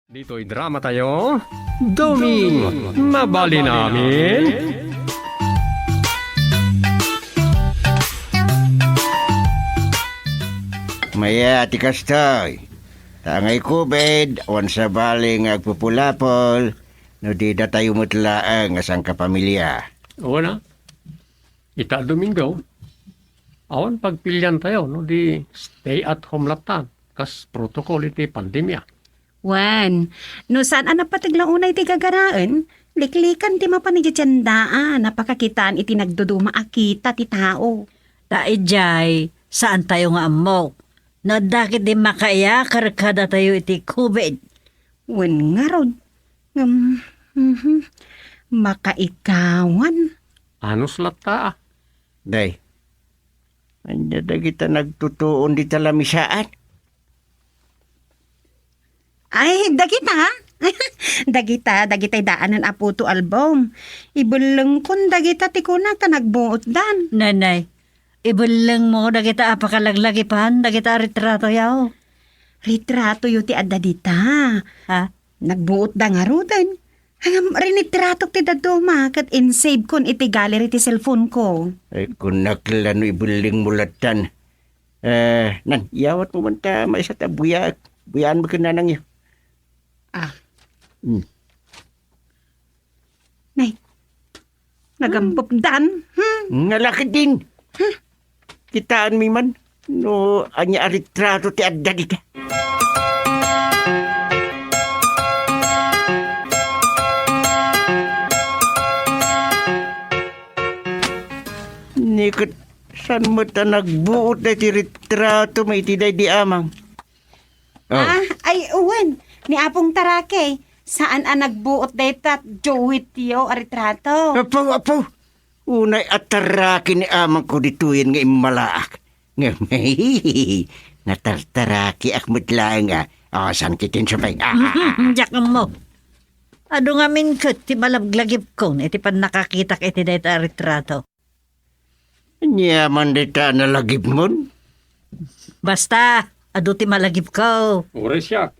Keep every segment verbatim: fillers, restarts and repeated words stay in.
Ditoy drama tayo, Doming Mabalin Amin. Maya ti kastoy. Ta angay COVID, awan sabali nga agpupulapol, no di datayo met laeng nga sangkapamilia. Awan a. Ita Domingo, awan pagpilian tayo, no di stay at home latta, kas protocol iti pandemia. Wen, no saan a napateg la unay ti gagaraen, liklikan ti mapan idiay tiendaan a pakakitaan iti nagduduma a kita ti tao. Ta idiay, saan tayo nga ammok. No adda ketdi makaiakar kadatayo iti COVID. Wen ngarud, ngem, mhm, makaikawan. Anus latta, a. Day, ania dagita nagtutuon dita lamisaan? Ay, dagita, ha? Dagita, dagitay daanen a photo album. Ibellengkon dagita ti kunak ta nagbuotdan. Nanay, ibellengmo dagita a pakalaglagipan, dagita a retratoyo. Retratoyo ti adda dita. Ha? Nagbuotda ngaruden. Ngem, rinitratok ti dadduma ket insavekon iti gallery ti cellphone ko. Ay, kunak la no ibellengmo lattan. Eh, nan, iyawatmo man ta maysa ta buyaek. Buyaan mo ken nanangyo. Ah. Hmm. Nay, nagampupdan. Hmm. Nalakid din. Hmm. Kitaanmi man no ania a retrato ti adda dita. Ni ket saan met a nagbuot daytoy retrato mo iti daydi amang? Oh. Ah, ay, wen. Ni Apong Tarake, saan a nagbuot dayta Joey Tio a retrato? Apo, apo. Unay a Tarake ni amangko ditoyen nga immalaak. Ngem, natartarakiak met laeng a. Oh, saan kitin supay? Ah, ah, ah. Diak ammo. Adu ngamin ket ti malaglagipkon iti pannakakitak iti dayta a retrato. Ania man dayta a nalagipmon? Basta, adu ti malagipko. Uray siak,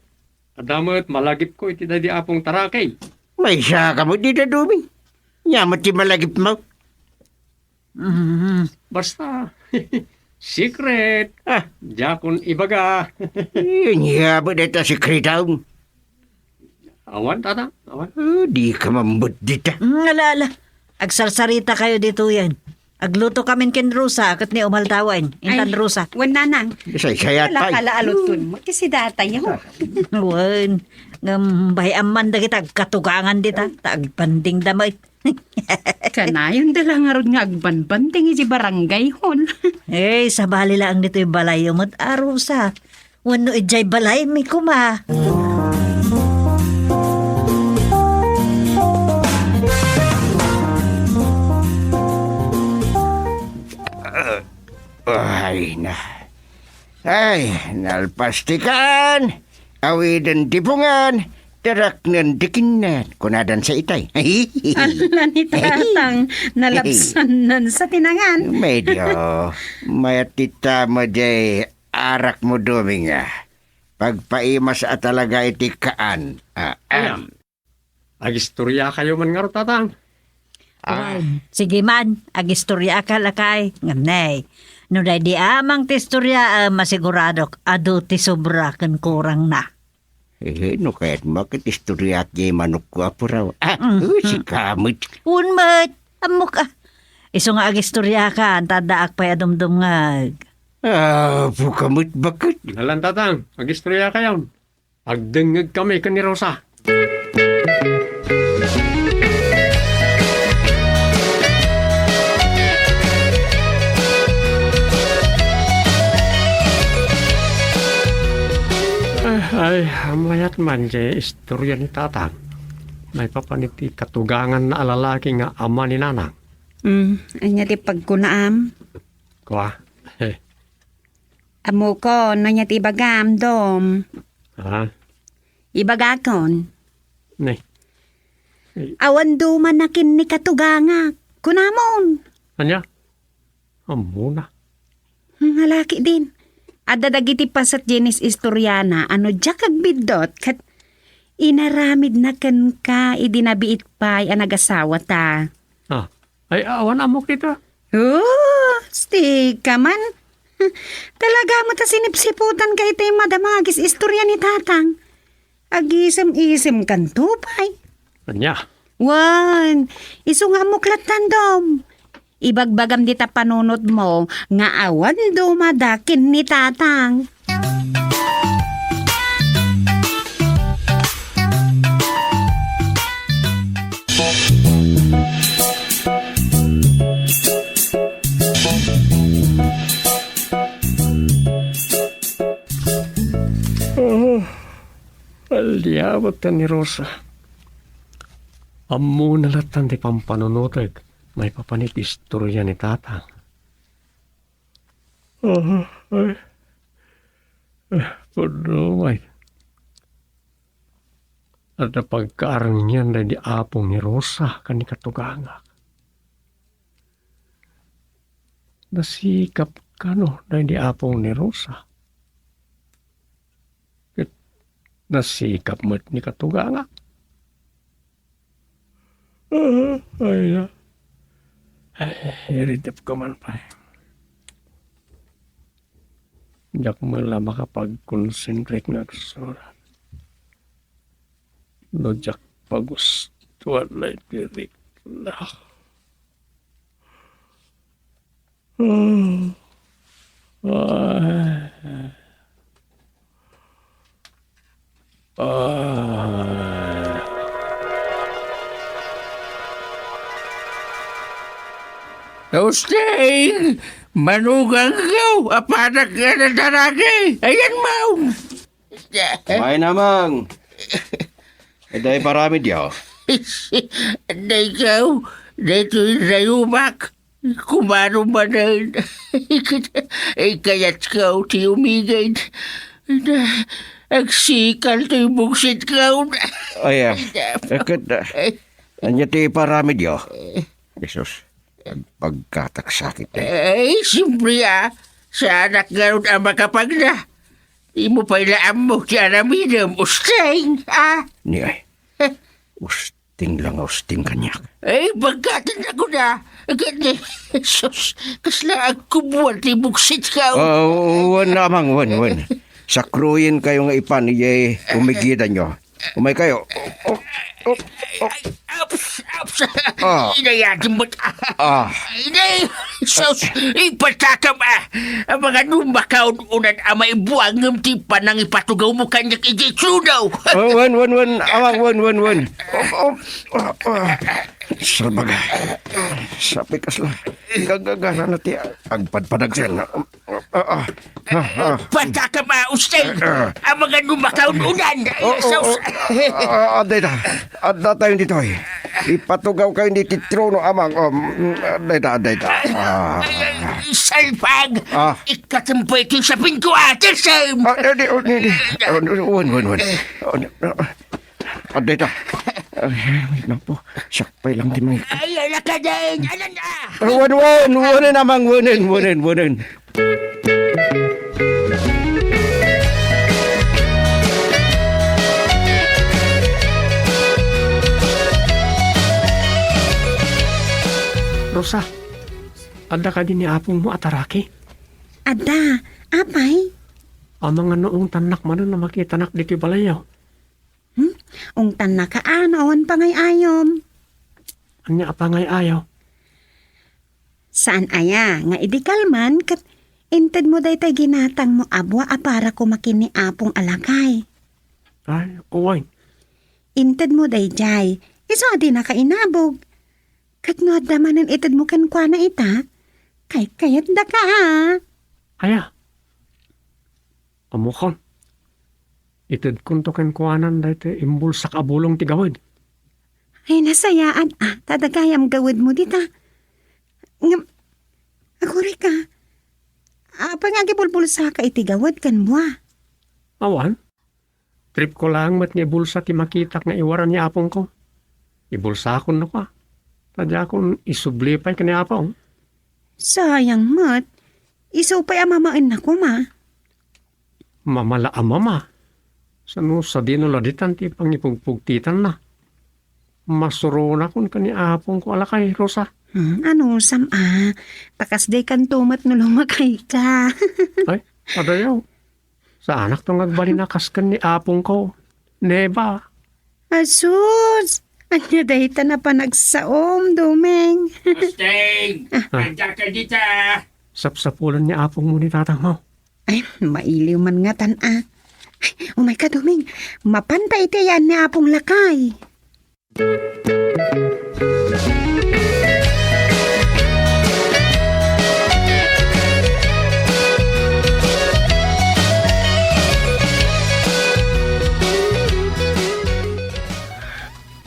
adda met malagipko iti daydi Apong Tarakey. Maysa ka met dita, Dumi. Ania met ti malagipmo? Mm. Basta, secret. Ah. Diakon ibaga. Ania met dayta sekretom? Awan, tata. Awan. Oh, di ka mambet dita. Mm, ala, ala. Agsarsarita kayo ditoyen. Agluto kamin ken Rosa, ket ni umaldawen. Intan Ay, Rosa. Wen, nanang. Isaysayat pay. Ala, ala, aluton mo. Kasi datayo. Wen. Ngem, bay-am man dagita agkatugangan dita. Ta agbanding da met. Kanayon da la ngarud nga agbanbanding iti barangay hall. Eh, sabali laeng ditoy balayyo met a, Rosa. Wenno idiay balaymi koma. Ay, na. Ay, nalpas ti kaan, awiden ti pungan, taraknen ti kinnan, kunadan sa itay. Ala ni tatang, nalapsannan sa tinangan. Medyo mayat ti tama diay arak mo, Dominga. Pagpaimas a talaga iti kaan. Ah, Aya. Am. Agistoriakayo man ngarud, tatang. Ah. Wen, sige man, agistoriaka lakay, ngem nay. No daydi amang ti istoriaem, masiguradok, adu ti sobra ken kurangna. Eh, no kayat mo, ket istoriak diay manokko a puraw. Ah, mhm. Oh, sika met. Wen met, ammok a. Isu nga agistoriaka, anta addaak pay a dumdumngeg. Ah, buka met baket. Nalan, tatang, agistoriakayo. Agdengngeg kami ken ni Rosa. Ah, ay, mayat man ti istorya ni Tatang. Maipapan iti katuganganna a lalaki nga ama ni Nanang. Hmm, ania ti pagkunaam? Kua? Ammokon, ania ti ibagam, Dom? Ha? Ibagakon. Nay. Awan dumana ken ni katugangak. Kunamon. Ania? Ammona. Hmm, alaki din. Adda dagiti paset diay istoriana, a no diak agbiddut, ket Inaramidna kenka idi nabiit pay a nagasawata. Ah, ay, awan ammok dita. Oh, sika man. Talaga met a sinipsiputanka iti madama agis-istorya ni Tatang. Agisem-isemkanto pay. Ania? Wen, isu nga ammok latta, Dom. Ibagbagam dita panunotmo nga awan dumada ken ni Tatang. Oh, aldiawat ni Rosa. Ammona latta ti pampanunotek maipapan iti istorya ni Tatang. Aha, ay. Ah, pudno, ay. Adda pagkaaramidan daydi apong ni Rosa ken ni katugangak. Nasikap kano daydi apong ni Rosa. Ket nasikap met ni katugangak. Ah, ay na. Ay, iritip ko man pay. Diak man la makapag-concentrate nga agsurat. No diak pagustuan la iti rikna. Ah. Ah. Ah. Usting! Manugang ko! Apanak nga nadaraki! Ayan, Maong! May namang! Adda iparamidyo? Adda ikaw, daytoy rayumak. Kumaro manen. Ay, kayatko ti umigid. Agsikal toy buksitko. Ay, ah, ket, ah, ania ti iparamidyo? Jesus, agpagkatak sakit, eh. Ay, simple, ah. Saanak ngarud a makapagna. Dimo pay la ammo ti aramidem, Usting, ah. Ni ay. Usting lang, Usting kaniak. Ay, pagkatin ako na. Agad ni, sus, kasla agkubuan ti buksitko. Ah, wen, amang, wen, wen. Sakruyenkayo nga ipan, iyay umigidanyo. Umaykayo. Oh, oh, oh, oh. Ay, aps, aps. Ah. Inayadin mo. Ah. Inay, sus, ipatakam, ah. Amangan no makaun-unan a maibuangem ti panangipatunawmo kaniak idiay trono. Oh, wen, wen, wen. Amang, wen, wen, wen. Oh, oh, oh, oh. Salbaga. Sapay kasla. Gagagarana ti agpadpadagsen. Ah, ah. Ah, ah. Patakam, ah, Usting. Ah, ah. Amangan no makaun-unan. Oh, oh, oh. Ah, ah, adda ita. Adda tayo ditoy. Ipatunawkayo iti trono, amang. Um, adda ita, adda ita. Ah. Ay, ay, salpag. Ah. Ikatempo iti sapingko, ah, Tersem. Ah, eh, di, oh, di, di. Oh, wen, wen, wen. Oh, di, ah. Adda ita. Ay, napo, siak pay lang ti mangik-. Ay, ala ka din! Anan, ah? Wen, wen, wenen, amang, wenen, wenen, wenen. Rosa, adda kadi ni apongmo a taraki? Adda, apay? Amangan no ungtannak manen a makitanak ditoy balayyo. Hmm? Ungtannaka a no awan pangay-ayom. Ania a pangay-ayo? Saan aya nga idi kalman ket intedmo daytay ginatangmo a bua a para koma ken ni Apong a lakay. Ay, uway. Intedmo daydiay, isu a dinaka inabog. Ket no adda manen itedmo kenkuana ita, kaykayatdaka a. Aya? Ammokon. Itedkonto kenkuanan daytoy imbulsak a bulong ti gawed. Ay, nasayaat a, ta dagayam gawedmo dita. Ngem, agurayka, apay nga agibulbulsaka iti gawed ken bua? Awan. Tripko laeng met nga ibulsa ti makitak nga iwaran ni apongko. Ibulsakon no ka. Ta diakon isubli pay ken ni apong. Sayang met. Isu pay a mamaenna koma. Mama la a mama. Saan no sadino la ditan ti pangipugpugtitanna? Masuronakon ken ni apongko a lakay, Rosa. Hmm, anusam a? Ta kasdiay kanto met no lumakayka. Ay, adayaw. Saanakto nga agbalin a kas ken ni apongko, Neba. Asus! Ania dayta a panagsaom, Doming? Asteng! Ah. Adda ka dita? Sapsapulan ni apongmo ni tatangmo. Ay, mailiw man ngatan a. Ay, umayka, Doming. Mapanta iti ayaan ni apong lakay.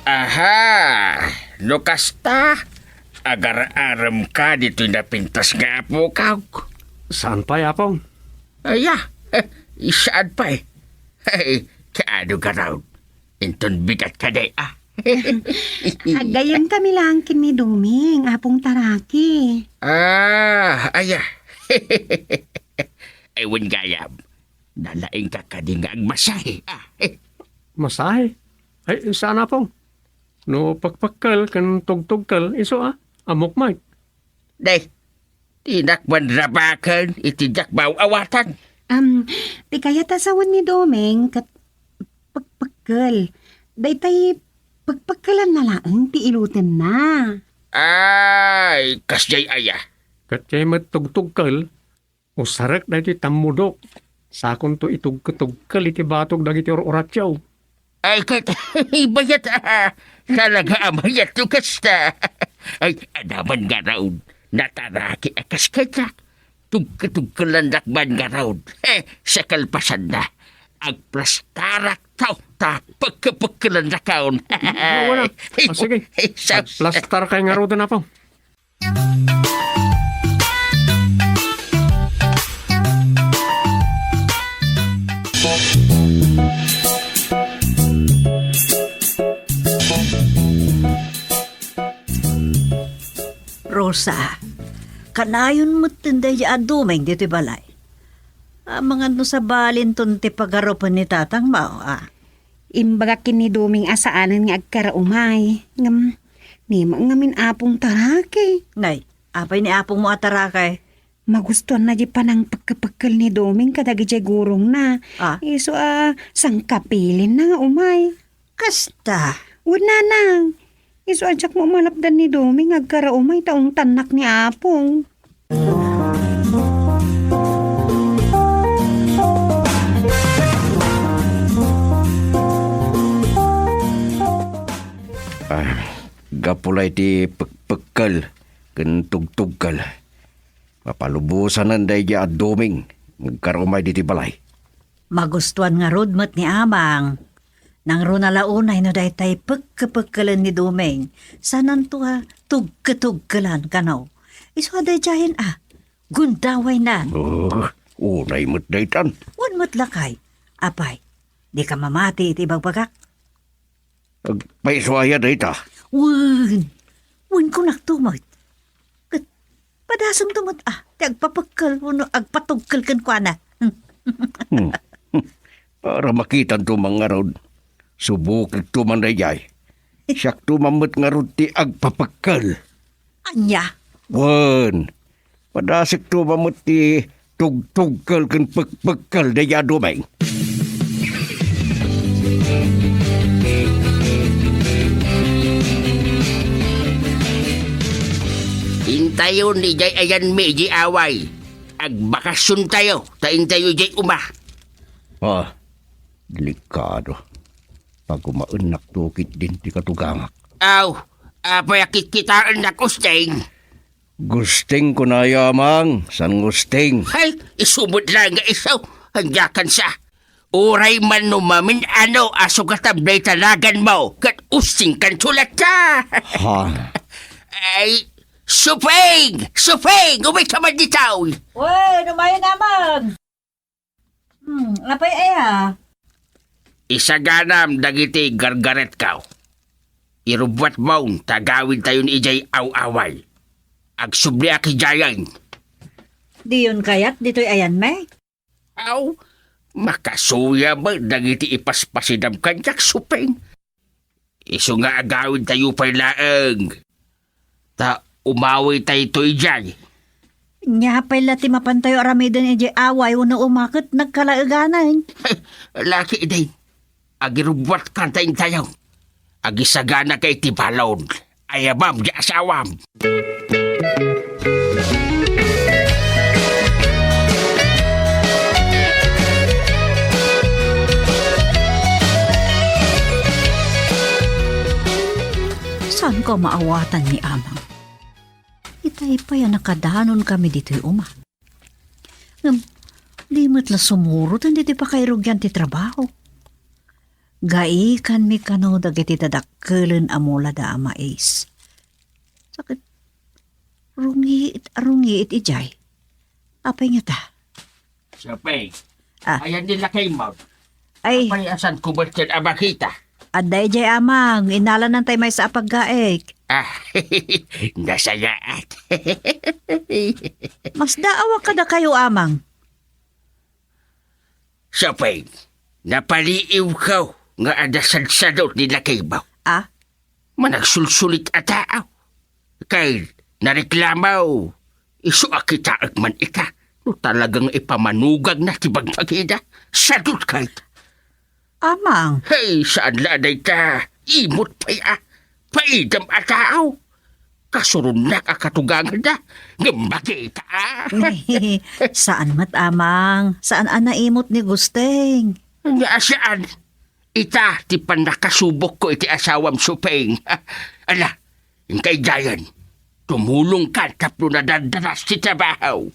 Aha! No kasta, agar-aremka ditoy napintas nga apokaw. Saan pay, Apong? Aya, eh, saan pay? Hey, kaano garaw? Inton bigat ka di, ah. Aggayem kami laeng ken ni Doming, Apong Taraki. Ah, aya. Ay, wen gayam. Nalaingka kadi nga agmasahe, ah. Masahe? Ay, saan, Apong? No pekpekkel ken tugtugkel, isu a, ammok met. Day, dinak man rabaken iti diak maaw-awatan. Am, ti kayat a sawen ni Doming ket pekpekkel. Daytay pekpekkelanna laeng ti ilutenna. Ay, kasdiay aya. Ket diay met tugtugkel, usarek daytoy tammudok. Sakonto itugketugkel iti batog dagiti ur-uratio. Ay, ket, bayat, ah, talaga a mayat no kasta. Ay, adaman ngarud, nataraki a kas kaniak. Tugketugkelannak man ngarud. Eh, sa kalpasanna, agplastarakto, ta pekkepekkelanak. Wala. Ay, ah, sige. Ay, sa- Agplastarkay ngaruden, Apong. Rosa, kanayon met ti daydi a Doming ditoy balay. Amangan no sabalinton ti pagarupen ni tatangmo, a. Imbagak ken ni Doming a saanen nga agkaraumay. Ngem, ni ngamin Apong Taraki. Nay, apay ni apongmo a Taraki? Magustuanna di panangpekkepekkelen ni Doming kadagiti gurongna. Ah? Isu a sangkapilinna nga umay. Kasta? Wen, nanang. Isu a diak mo malapdan ni Doming nga agkaraumay ta ungtannak ni Apong. Ah, gapu la iti pekpekkel ken tugtugkel, mapalubosanen daydi a Doming nga agkaraumay ditoy balay. Magustuan ngarud met ni Amang. Nangruna la unay no daytay pekkepekkelen ni Doming, sananto a tugketugkelan kano. Isu a daydiayen a, gundawaynan. Oh, unay met daytan. Wen met lakay. Apay, dika mamati iti ibagbagak? Agpayso aya dayta? Wen. Wen, kunakto met. Ket padasemto met a ti agpapekkel wenno agpatugkel kenkuana. Hmm. Para makitanto man ngarud, subokekto man daydiay. Siakto man met ngarud ti agpapekkel. Ania? Wen, padasekto man met ti tugtugkel ken pekpekkel daydi a Doming. Intayon idiay ayanmi idiay away. Agbakasiontayo ta intayo idiay uma. Ah, delikado. Pagumaennakto ketdin ti katugangak. Aw, apay a kitkitaennak, Usting? Gusting kunaya, Amang, saan nga Usting? Hay, isu met laeng nga isu, ania kansa. Uray man no mamin-ano a sugatam dayta naganmo, ket Usting kanto latta. Ha? Ay, Suping! Suping! Umayka man ditoy! Wen, umayon, Amang! Hmm, apay aya? Isaganam dagiti gargaretko. Irubbuatmon ta agawidtayon idiay aw-away. Agsubliak idiayen. Diyon kayat ditoy ayanmi? Aw, Makasuya met dagiti ipaspasidam kaniak, Supeng. Isu nga agawidtayo pay laeng. Ta umawaytayo idiay. Nia pay la ti mapantayo aramiden idiay away wenno uma ket nagkalaeganen. Laki din. Agirubbuatkanta intayo. Agisaganaka iti balon. Ayabam di asawam. Saanko a maawatan ni Amang. Itay pay a nakadanon kami ditoy uma. Ngem, di met la sumurot ditoy pakairugian ti trabaho. Gaikanmi kano dagiti dadakkelen a mula da a mais. Sakit. Rungiit, rungiit idiay. Apay ngata? Siya, Peng. Ah. Ayan ni Lakay Mount. Ay. Apay, asan ko ba siya abakita? Adda idiay, Amang. Innalanantay maysa a paggaek. Ah, nasayaat. Masdaawak kadakayo, Amang. Siya, Peng. Napaliiwko nga adda sadsadot ni Lakay Mount. Ah? Managsulsulit a tao. Kay nareklamo, isu a kitaek man ita, no talagang ipamanugagna ti bagbagida, sadot kayta. Amang. Hey, saan la a dayta, imot pay a, paidam a tao. Kasuronnak a katuganganna, ngem makita a. Saan met, Amang. Saan a naimot ni Gusteng. Ania a saan? Ita ti pannakasubokko iti asawam, Supeng. Ala, inka idiayen. Tumulongkan tapno nadardaras ti trabaho.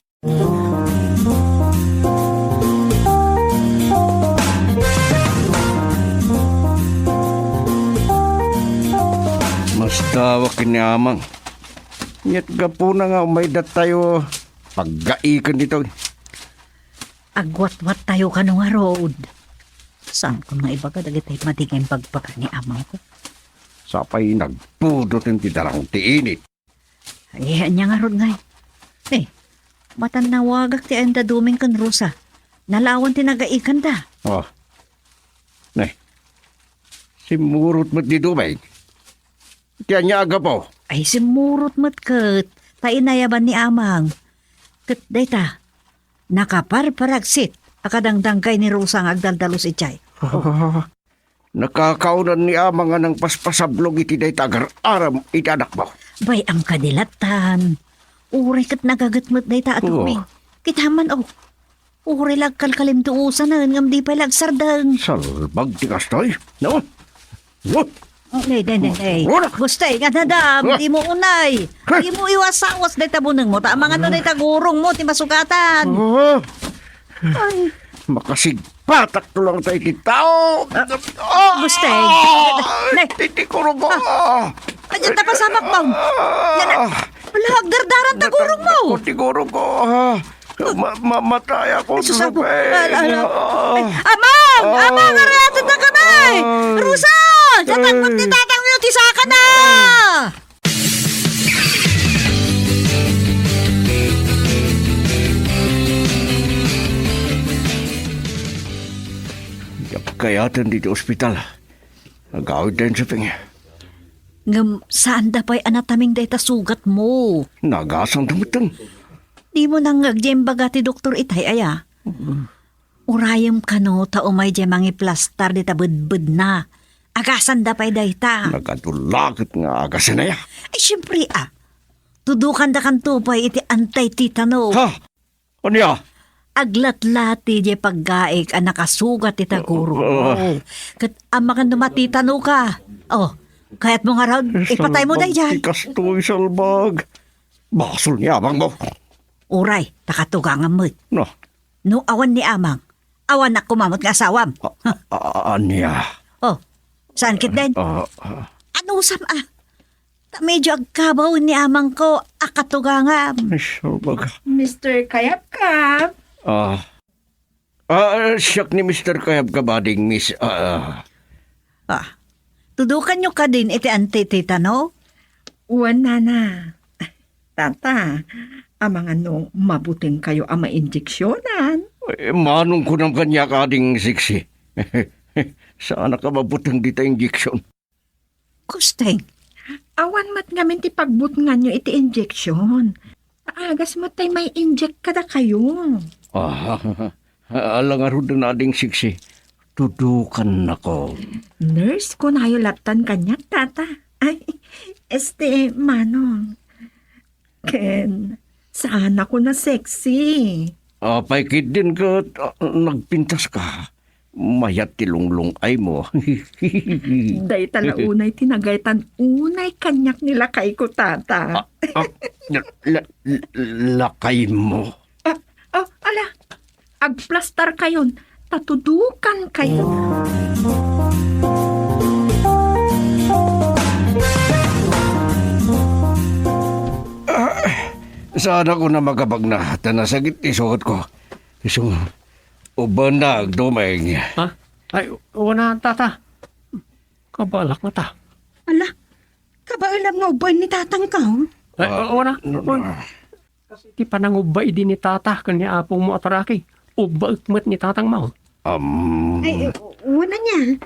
Masdaawak ken ni Amang. Ket gapuna nga umaydatayo, paggaiken ditoy. Agwatwattayo kano ngarud. Saanko nga ibaga dagiti madi nga imbagbaga ni amangko? Sapay nagpudot ti darang ti init. Ay, ania ngarud ngay? Eh, matannawagak ti ayan da Doming ken Rosa. Nalawan ti nagaikanda. Oh. Ne. Simmurot met di Doming. Ti ania a gapu? Ay, simmurot met ket ta inayaban ni Amang. Ket dayta, nakaparparagsit a kadangdanggay ni Rosa nga agdaldalus idiay. Ah, nakakaonan ni Amang a nangpaspasablog iti dayta agar-aram iti anakmo. Bay, am kadi lattan. Uray ket nagaget met dayta a Oo. Doming. Kita man, oh. Uray la agkalkalimduosanen ngem di pay la agsardeng. Salbag ti kastoy, no? No? Nay, nay, nay, nay. Wala. Gustay, nga nadam, Ah. di mo unay. Ah. Di mo iwasawas dayta buneng mo, ta amangan no dayta gurong mo, ti masugatan. Ah. Ay. Makasigpatak to lang tayo ti tao. Ah. Ah. Gustay. Nay. Titi kurong ko. Ah. Ay, ang tapasamak, Bang. Ah. Yan na. Wala, agdardaran ta gurong mo. Natakot ti gurong ko, ah. Ma-, mamatay ako, Ay, sus, ako. Rubén. Ala, ala. Ah. Ay, Amang! Ah. Amang, ariaten na kami! Ah. Rosa! Sa tagpot ni Ay. Tatang Mio, ti saka na! Ah. Diak kayaten ditoy ospital. Agawid tayo sa pingi. Ngem, saan da pay a nataming dayta sugat mo? Nagasang da metten. Di mo nangngeg diay imbaga ti doktor itay, aya? Mm. Urayem kano ta umay diay mangiplastar dita bedbedna. Agasanda pay dayta. Nagadu la ket nga agasen aya? Ay, siempre, a. Tudukandakanto pay iti anti-tetano. Ha? Ania? Aglatlati diay paggaek a nakasugat ita gurong mo. Ah. Ket amangan no matitano ka. Oh, kayat mo ngarud, ipatay mo daydiay. Salbag ti kastoy, salbag. Basol ni amang mo. Uray, ta katugangam met. No. No awan ni amang, awanak koma met nga asawam. A-, a-, ania? Oh, saan ketdin? Ah, ah. Anusam a? Ta medyo agkabaw ni amangko a katugangam. Ay, salbag. Mister Kayabkab? Ah. Ah, siak ni Mister Kayabkab, ading Miss, ah. Ah, tudukanyo kadin iti anti-tetano? Wen, nana. Tata, amangan no mabutengkayo a mainjeksionan. Ay, Eh, manong kunam kaniak, Ading Siksi. Saanak a mabuteng dita injection. Kusteng, awan met ngamin ti pagbutnganyo iti injection. Agas met tay may-inject kadakayo. Ah, ala ngaruden, Ading Siksi. Tudukannako. Nurse, kunayo lattan kaniak, tata. Ay, este, manong. Ken, saan ako na sexy? Apay ketdin ket, ah, nagpintas ka. Mayat ti lunglung-ay mo. Dayta la unay ti nagaytan unay kaniak ni lakayko, tata. Ah, ah, la-, la-, lakay mo? Ah, oh, ala. Agplastar kayon, ta tudukan kayo. Ah, saan ako na makabagna, ta nasagit ti suot ko. Isu, uban na agdumeng. Ha? Ay, wana, tata. Kabalak na ta. Ala, kabaelam nga ubaen ni tatang ka, oh. Ay, Ah, wana. Ti panangubba idi ni tata ken ni apongmo a taraki, ubbaek met ni tatang mo. Um, Ay, eh, wala niya.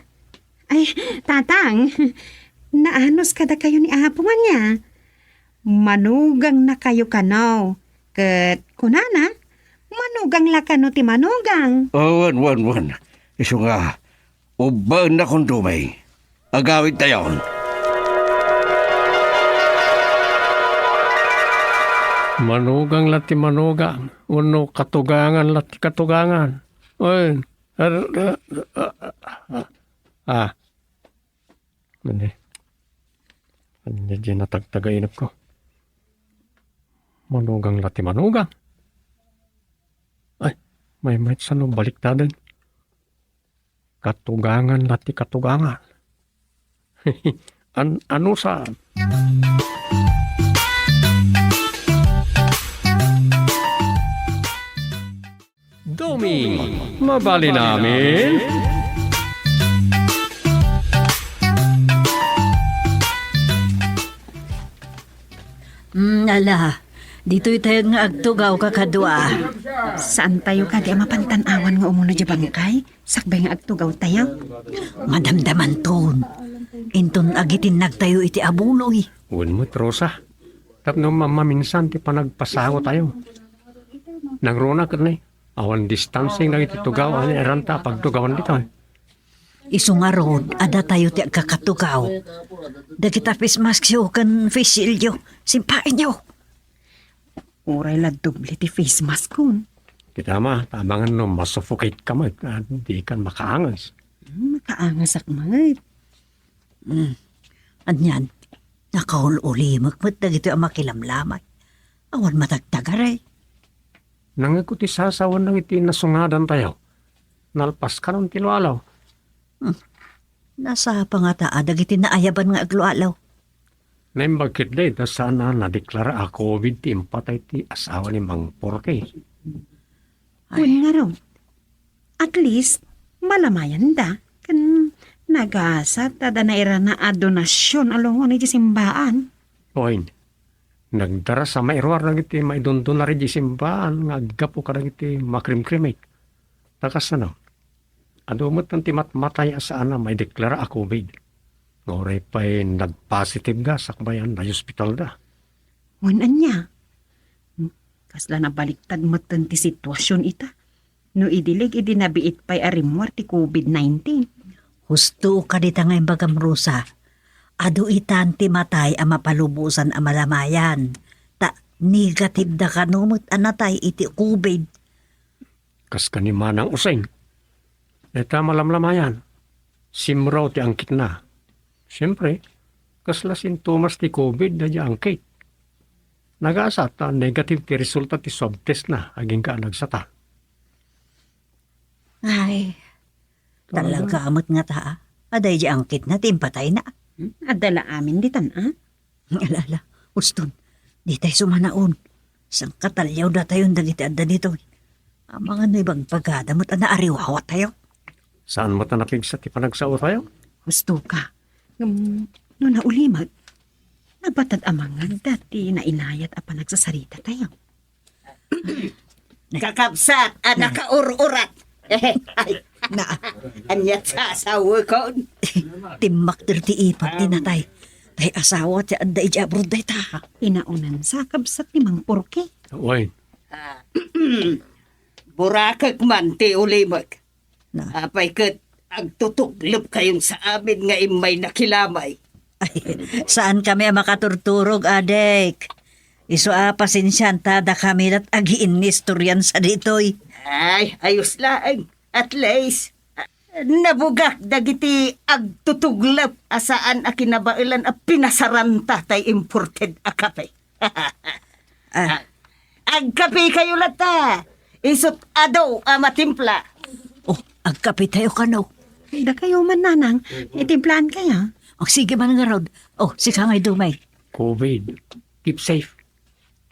Ay, tatang, naanus kadakayo ni apo nga niya. Manugang na kayo kano. Ket kunana, manugang la kano ti manugang. Oh, wan, wan, wan. Isu nga, ubbaen na kun dumay. Agawid tayon. Manugang la ti manugang, wenno katugangan la ti katugangan. Oy, ar-, ah, ah, ah, ah. Ania? Ania diay natagtagainepko? Manugang la ti manugang. Ay, maymayat sano baliktaden. Katugangan la ti katugangan. An-, ano sa? Doming, mabalin amin? Mm, ala, ditoy tayo nga agtugaw kakadua. Saan tayo kadi a mapantan-awan nga umuna di bangkay? Sakbay nga agtugaw tayo? Madamdamanton. Inton agitinnag tayo iti abuloy. Wen met, Rosa. Tapno mammaminsan ti panagpasawo tayo. Nangruna ket ni, awan distancing dagiti tugaw a nairanta a pagtugawan ditoy. Isu ngarud, adda tayo ti agkakatugaw. Dagita face mask yo ken face shield yo, simpaenyo. Uray la doble ti face mask kon. Kita ma, tabangan no masuffocate ka met, a, di kan makaangas. Hmm, makaangasak met. Hmm. Anian, nakaul-ulimek met dagitoy a makilamlamay. Awan matagtagaray. Nangngegko ti sasawen dagiti nasungadan tayo. Nalpas kanon ti lualaw. Hmm. Nasapa ngata a dagiti naayaban nga aglualaw? Naimbag ketdi ta saan a nadeklara a covid ti impatay ti asawa ni Mang Porky. Ay. Wen ngarud, at least, malamayanda. Ken nagasat ta adda nairana a donasion a lungon idiay simbaan. Wen, nagdarasa mairuar dagiti maidundunari idiay simbaan nga aggapu kadagiti makrimkrimek. Ta kasano? Adu met ti matmatay a saan a maideklara a covid. Nga uray pay nagpositive da sakbay a nayospitalda. Wen ania? Kasla nabaliktad metten ti situasion ita. No idilig idi nabiit pay a rimmuar ti covid nineteen. Husto ka dita nga imbagam, Rosa. Adu itan ti matay a mapalubosan a malamayan. Ta negative da kano met a natay iti covid. Kas kani Manang Useng. Dayta malamlamayan, simraw ti angkitna. Siempre, kasla sintomas ti covid daydiay angkit. Nagasat ta negative ti resulta ti swab test na agingga a nagsatan. Ay, talaga met ngata, a. Adda idiay angkitna ti impatayna. Hmm? Adda la amin ditan, a? Ala, ala, uston, ditay sumanaon. Sangkataliawdatayon dagiti adda ditoy. Amangan no ibagbagada met a naariwawatayo. Saan met a napigsa ti panagsao tayo? Husto ka. Ngem, no naulimek, nabatad a mangagda ti nainayat a panagsasarita tayo. Kakabsat a nakaur-urat. Ay, na. Ania ti sasawekon? Timmakder ti ipag ti natay. Tay asawa ti adda idiay abroad dayta. Inaunansa, kabsat ni Mang Porky. Wen. Ah, burakek man ti ulimek. Na. Apay ket agtutuglepkayon sa amin nga immay nakilamay. Ay, saan kami a makaturturog, adek. Isu a pasensianta dakami lat agiinnistorian sa ditoy. Ay, ayos laeng. At least, ah, nabugak dagiti agtutuglep a saan a kinabaelan a pinasaranta tay imported a kape. Ah. Ah, agkapekayo latta. Isut' adu a matimpla. Oh, agkapetayo kano. Dakayo man, nanang. Itimplaankayo. Oh, sige man ngarud. Oh, sika ngay, Dumay. COVID. Keep safe.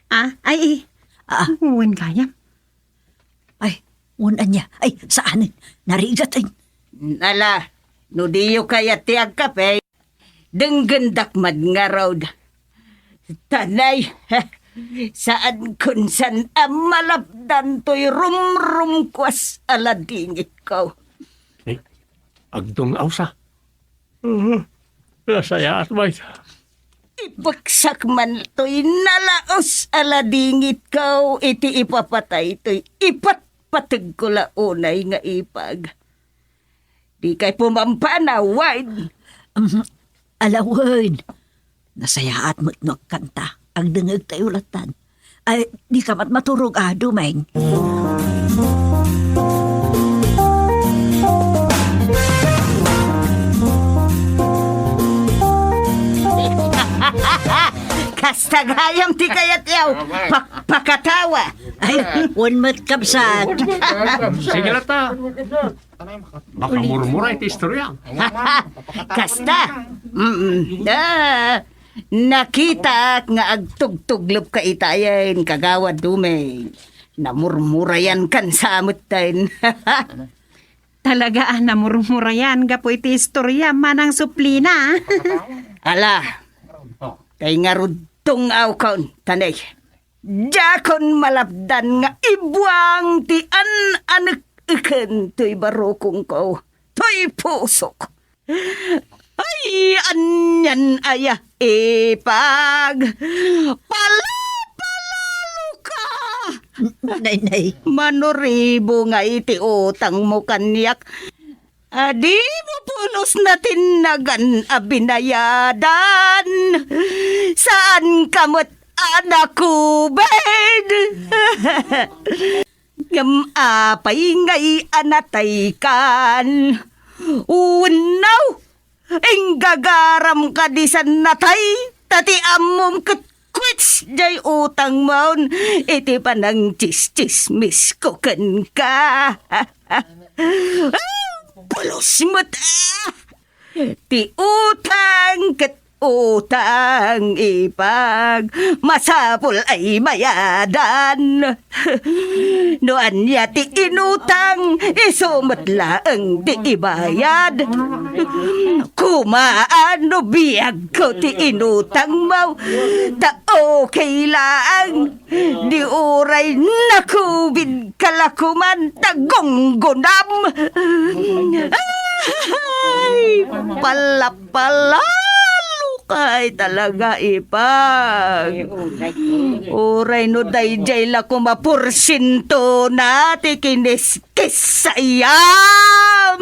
Ah, ay, eh. Ah. Wen gayam. Ay, wen ania. Ay, saan. Narigat, ay. Ala, no diyo kayat ti agkape, denggendak man ngarud. Tanay, saan kunsan a malapdan toy rumrumkuas a ladingitko. Eh, agdung-aw sa. Mhm. Nasayaat, bay. Ipeksak man toy nalaus a ladingitko iti ipapatay toy ipatpategko la unay nga ipag. Dikay pumampanaw, Wayne. Mhm. Ala, Wayne. Nasayaat met no agkanta. Agdengngegtayo lattan. Ay, dika met maturog, a, Dumeng. Kasta gayam ti kayatyo. Pak-, pakatawa. Ay, wen met, kabsat. Sige latta. Makamurmura iti istorya. Kasta. Mm-mm. Ah, nakitak nga agtugtuglepka itayen, Kagawad Dumeng. Namurmurayankan sa metten. Talaga a namurmurayan gapu iti istorya, manang suplina. Ala, tay ngarud dungawkon, tanay. Diakon malapdan nga ibuang ti an-anek-eken toy barukongko, toy pusok. Ay, anian aya, ipag. Pala, palaluka. Nay, nay. Manuribo nga iti utangmo kaniak. A, dimo pulos natinnagan a binayadan. Saanka met a nakubed. Ngem apay ngay a nataykan? Wenno, inggagaram kadi san natay, ta ti ammom ket kuits jay utangmon iti panangtsistsismisko kenka. Pulos met, ah! Ti utang ket utang, ipag, masapul ay bayadan. No ania ti inutang, isu met laeng ti ibayad. Kumaan no biagko ti inutangmo, ta okay laeng. Di uray nakubidka la koman ta gunggunam. Ay, palapalalo kay talaga, ipag. Uray no daydiay la koma porsientona ti kiniskis sa iyam.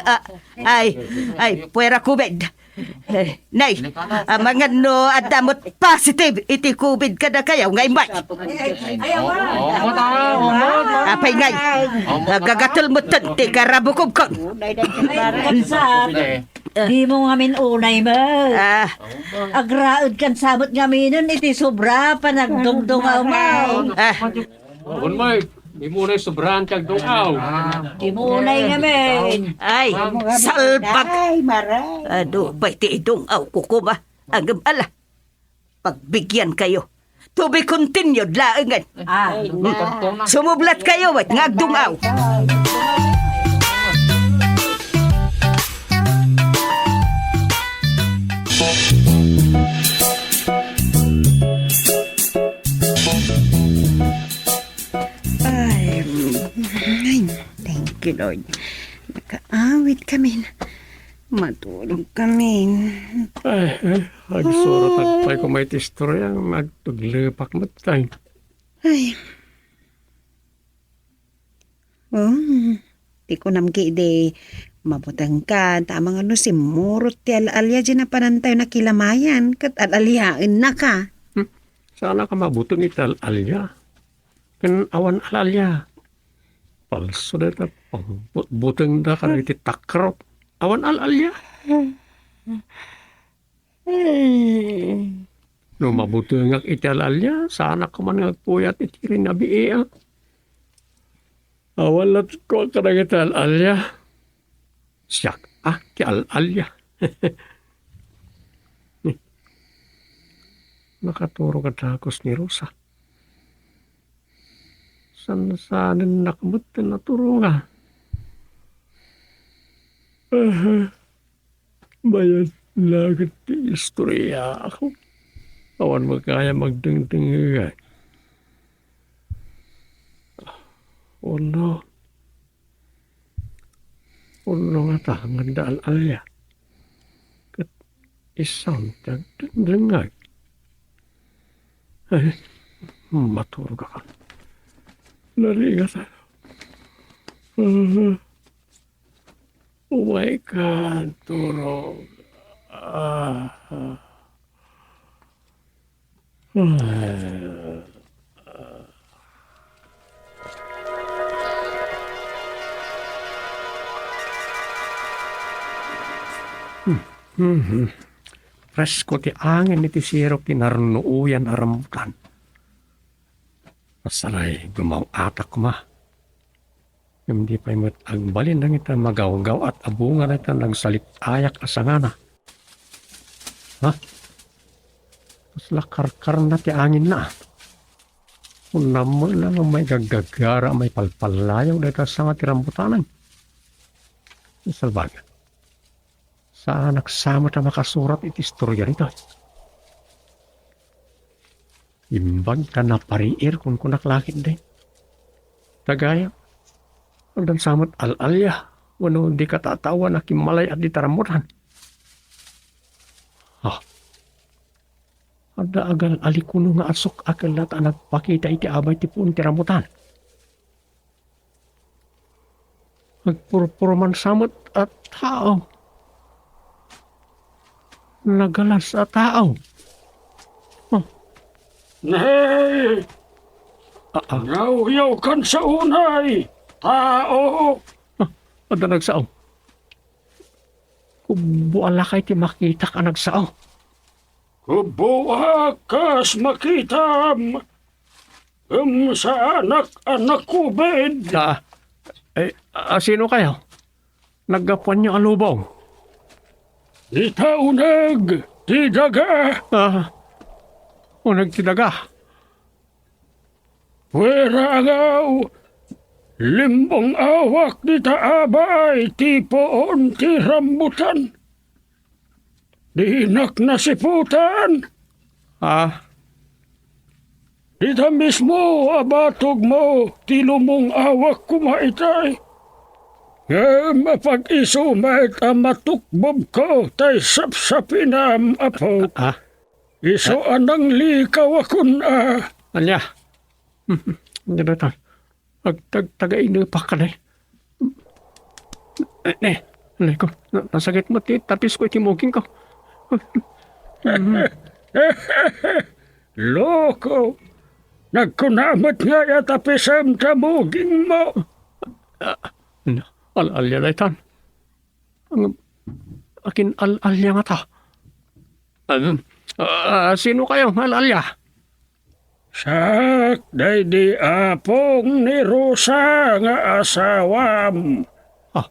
Ah, ay, ay, puera kubid. Eh, nay, amangan no adda met positive iti kubid kadakayo nga imbag. Apay ngay, agagatel metten ti karabukobkon. Dimo ngamin unay met. Ah. Agraedkan sa met ngaminen iti sobra panagdungdungaw mo. Ah. Wen, Mike, dimo unay sobraan ti agdung-aw. Dimo unay ngamin. Ay, salbag. Ay, maray. Adu pay ti idung-aw ko koma. Agem ala. Pagbigyan kayo. To be continued laengen. Ah. Sumublat kayo, wait, nga agdung-aw. Lord, nakaawit kamin. Maturog kamin. Ay, ay, agsurat agpay ko may ti istorya, agtuglepak met kay. Ay. Oh, ti kunam ki idi, mabutengka, ta amangan no simmurot ti al-alia diay napanantayo nakilamayan, ket al-aliaennaka. Hmm, saan a ka mabuteng iti al-alia. Ken awan al-alia. Palso dayta pagbutbutengda kadagiti takrot. Awan al-alia. Hmm. No mabutengak iti al-alia, saanak man nga agpuyat iti rinabii, a. Awan latta kadagiti al-alia. Siak, a, ti al-alia. Nakaturog a dagus ni Rosa. Sansanennak met ti naturongan. Aha. Mayat la ket ti istoryaak. Awan met gayam agdengdengngeg. Wenno, wenno ngata nga adda al-alia ket isu ti agdengdengngeg. Ay, maturogak. Narigat. Ah. Umayka, turog. Ah, ah. Ah. Hmm, hmm, hmm. Presko ti angin iti sirok ti narnuoyan a rambutan. Pasaray, gumaw-atak koma. Ngem di pay met agbalin dagita magawgaw-at a bunga dayta nagsalittayak a sangana. Ha? Kasla karkarna ti anginna. Kunam met la nga maigaggagara a maipalpallayaw dayta sanga ti rambutanan. Salbagan. Saanak sa met a makasurat iti istorya ditoy. Imbag ta napariir, kunkunak la ketdi. Dagayam, addan sa met al-alia, wenno di katataoan a kimmalay-at dita rambutan. Ah, adda agal-ali kuno nga asuk-ak latta a nagpakita iti abay ti puon ti rambutan. Agpurpurman sa met a tao. Nagalas a tao. Oh. Nay! Ah, ah. Yawyawkan sa unay, tao! Ah, adda nagsao. Kubbo a lakay ti makitak a nagsao. Kubboak kas makitam. Ngem saanak a nakubid. Ah, eh, ah, sino kayo? Naggapuanyo a lubong? Dita uneg ti daga. Ah, uneg ti daga. Puera angaw, limbong-awak dita abay ti puon ti rambutan. Dinak nasiputan. Ah. Dita mismo a batogmo ti lumong-awak koma itay. Ngem apag-isu met a matukbobko tay sapsapinam, apok. Ah. Isu a nanglikaw a kun-a. Ania? Ania dayta? Agtagtagainepak kadi. Eh, eh, alayko, na-, nasakit met ti tapisko iti mugingko. Loko, nagkuna met ngay a tapisem ta mugingmo. Ah, na, al-alia daytan. Ang, akin al-alia ngata. Ano? Ah, sino kayo, al-alia? Siak daydi apong ni Rosa nga asawam. Ah.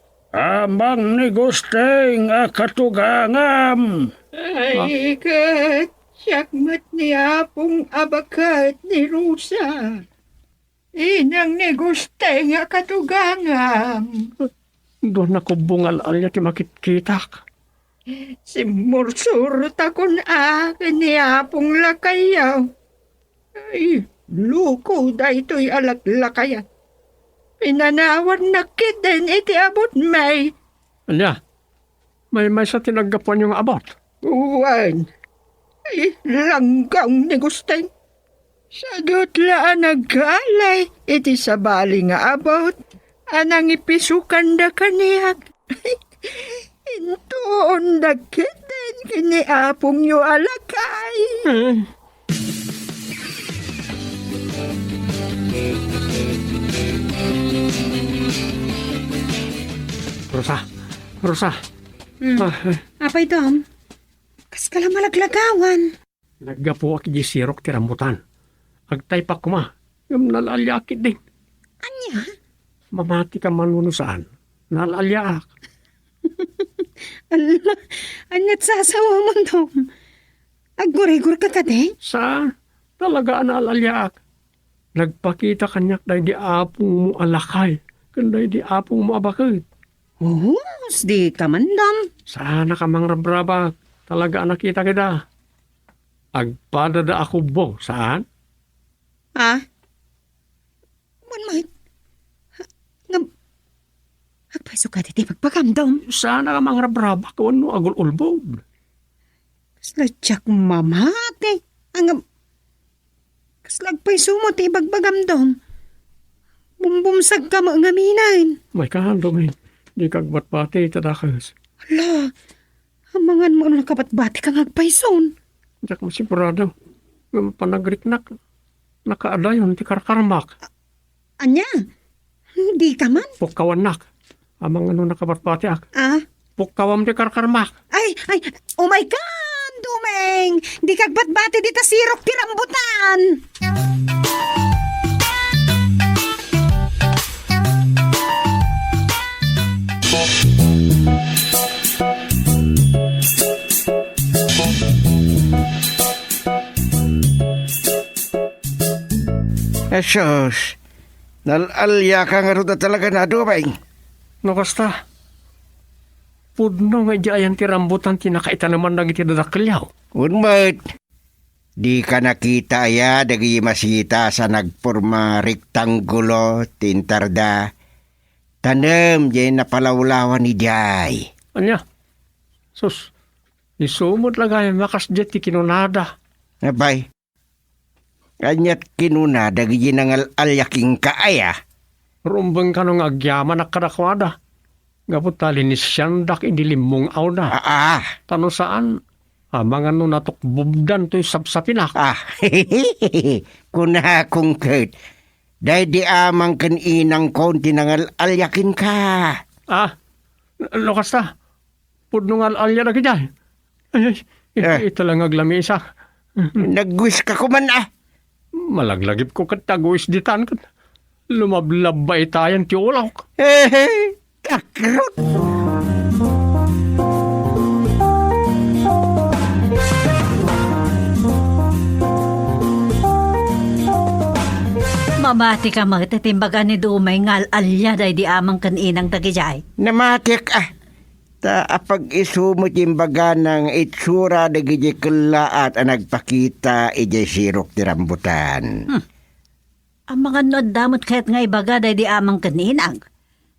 Amang ni Gusteng a katugangam. Ay, ah, ket siak met ni apong a baket ni Rosa. Inang ni Gusteng a katugangam. Dua nakubbo nga al-alia ti makitkitak. Simmursuro ta kun-a ken ni apong lakayaw. Ay, loko daytoy a laklakayan. Pinanawannak ketdin iti abutmi. Ania? Maymaysa ti naggapuanyo nga abut? Wen, langgaw ni Gusting. Sagut la a naggali iti sabali nga abut a nangipisukan da kaniak. Intuon dagiti ken ni apongyo a lakay. Eh. Rosa, Rosa. Hmm. Ah, eh. Apay, Dom? Kaskala malaglagawan. Naggapuak idiay sirok ti rambutan. Agtaypak koma, ngem naal-aliaak ketdin. Ania? Mamati ka man wenno saan, naal-aliaak. Ala, aniat sasawamon, Dom? Aggurigor ka kadi? Saan, talaga a naal-aliaak. Nagpakita kaniak daydi apongmo a lakay ken daydi apongmo a baket. Uhus, di ka man, Dom. Saanka a mangrabrabak, talaga a nakitak ida. Agpadada a kubbo, saan? Ah? Wen met. Ngem, agpayso kadi ti ibagbagam, Dom? Saanka a mangrabrabak wenno agul-ulbod. Kasla diak mamati. Ngem, kasla agpayso met ti ibagbagam, Dom? Bumbumsagka met ngaminen. Maykan, Dom, eh. Dika agbatbati ita dakes. Ala, amangan mo no nakabatbatika nga agpayson. Diak masigurado. Ngem panagriknak, nakaadayon ti karkarmak. A-, ania? Dika man? Pukkawannak. Amangan no nakabatbatiak. Ah? Pukkawam ti karkarmak. Ay, ay, umay ka, Doming! Dika agbatbati dita sirok ti rambutan! Asus, naal-aliaka ngarud a talaga, Doming. No kasta, pudno nga idiay ayan ti rambutan ti nakaitaneman dagiti dadakkelyo. Wen met, dika nakita aya dagiti masitas a nagporma rektanggulo ti intarda? Tanem diay napalawlawan idiay. Ania? Sus, isu met la gayam a kasdiay ti kinunada. Apay, aniat kinuna dagiti nangal-alia kenka aya? Rumbeng kano nga agyamanak kadakuada, gapu ta linisiandak idi limmong-awda. Aa. Ta no saan, amangan no natukbobdan toy sapsapinak. Ah, kunakon ket, daydi amang ken inangkon ti nangal-alia kenka. Ah, no kasta, pudno nga al-alia dagidiay. Ay, ay, Eh. Ita la nga aglamisak. Nagwiska ko man, ah. Malaglagipko ket taguis ditan ket lumablabba itayan ti ulok. Eh, kakrot. Mamati ka met iti imbaga ni Dumay nga al-alia daydi amang ken inang dagidiay. Namatiek, ah. Ta apag-isu met ti imbagana nga itsura dagiti kellaat a nagpakita idiay sirok ti rambutan. Hmm. Amangan no adda met kayat nga ibaga daydi amang ken inang.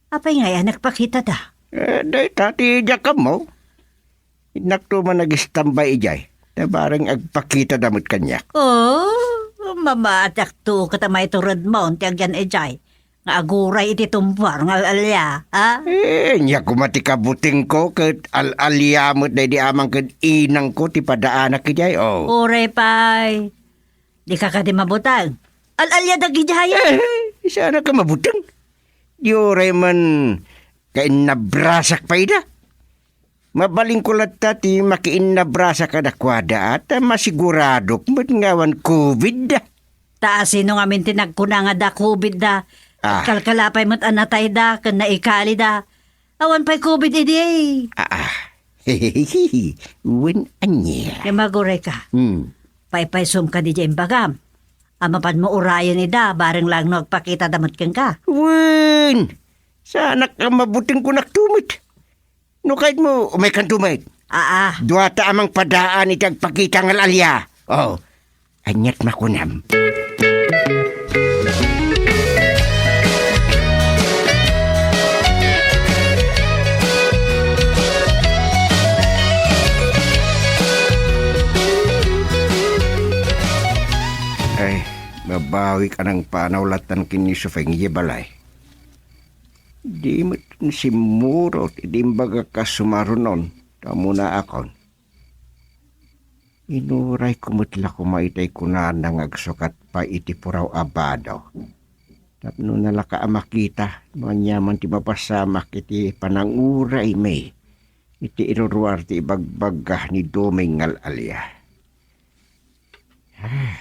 Apay ngay a nagpakitada? Eh, dayta ti diak ammo. Innakto man agistambay idiay. Ta bareng agpakitada met kaniak. Oh, mamatiakto ket a maituredmon ti agyan idiay nga aguray iti tumpuar nga al-alia, ha? Eh, ania koma ti kabutengko ket al-alia met daydi amang ken inangko ti padaanak idiay, oh. Uray pay. Dika kadi mabuteng? Al-alia dagidiay. Eh, saanka mabuteng? Di uray man kainnabrasak pay ida. Mabalinko latta ti makiinnabrasa kadakuada, ta masiguradok met nga awan covid da. Ta sino ngamin ti nagkuna nga adda covid da? Ah. Kalkalapay met a natay da, ken naikali da. Awan pay covid idi. Ah, ah. Wen ania? Nga maguray ka. Hmm. Paypaysom ka di imbagam. A mapan mo urayen ida, bareng lang no agpakita da met kenka. Wen! Saanak a mabuteng kunak tumet. No kayatmo, umaykanto met. Aa. Duata a mangpadaan iti agpakita nga al-alia. Oh, aniat makunam? Bawik a nangpanaw lattan ken ni Sufeng idiay balay. Di met simmurot idi imbagak a sumarunon, ta umuna akon. Inurayko met la koma itay kunana nga agsukat pay iti puraw a bado. Tapno nalaka a makita no aniaman ti mapasamak iti pananguray mi iti iruruar ti ibagbagga ni Doming nga al-alia. Ah,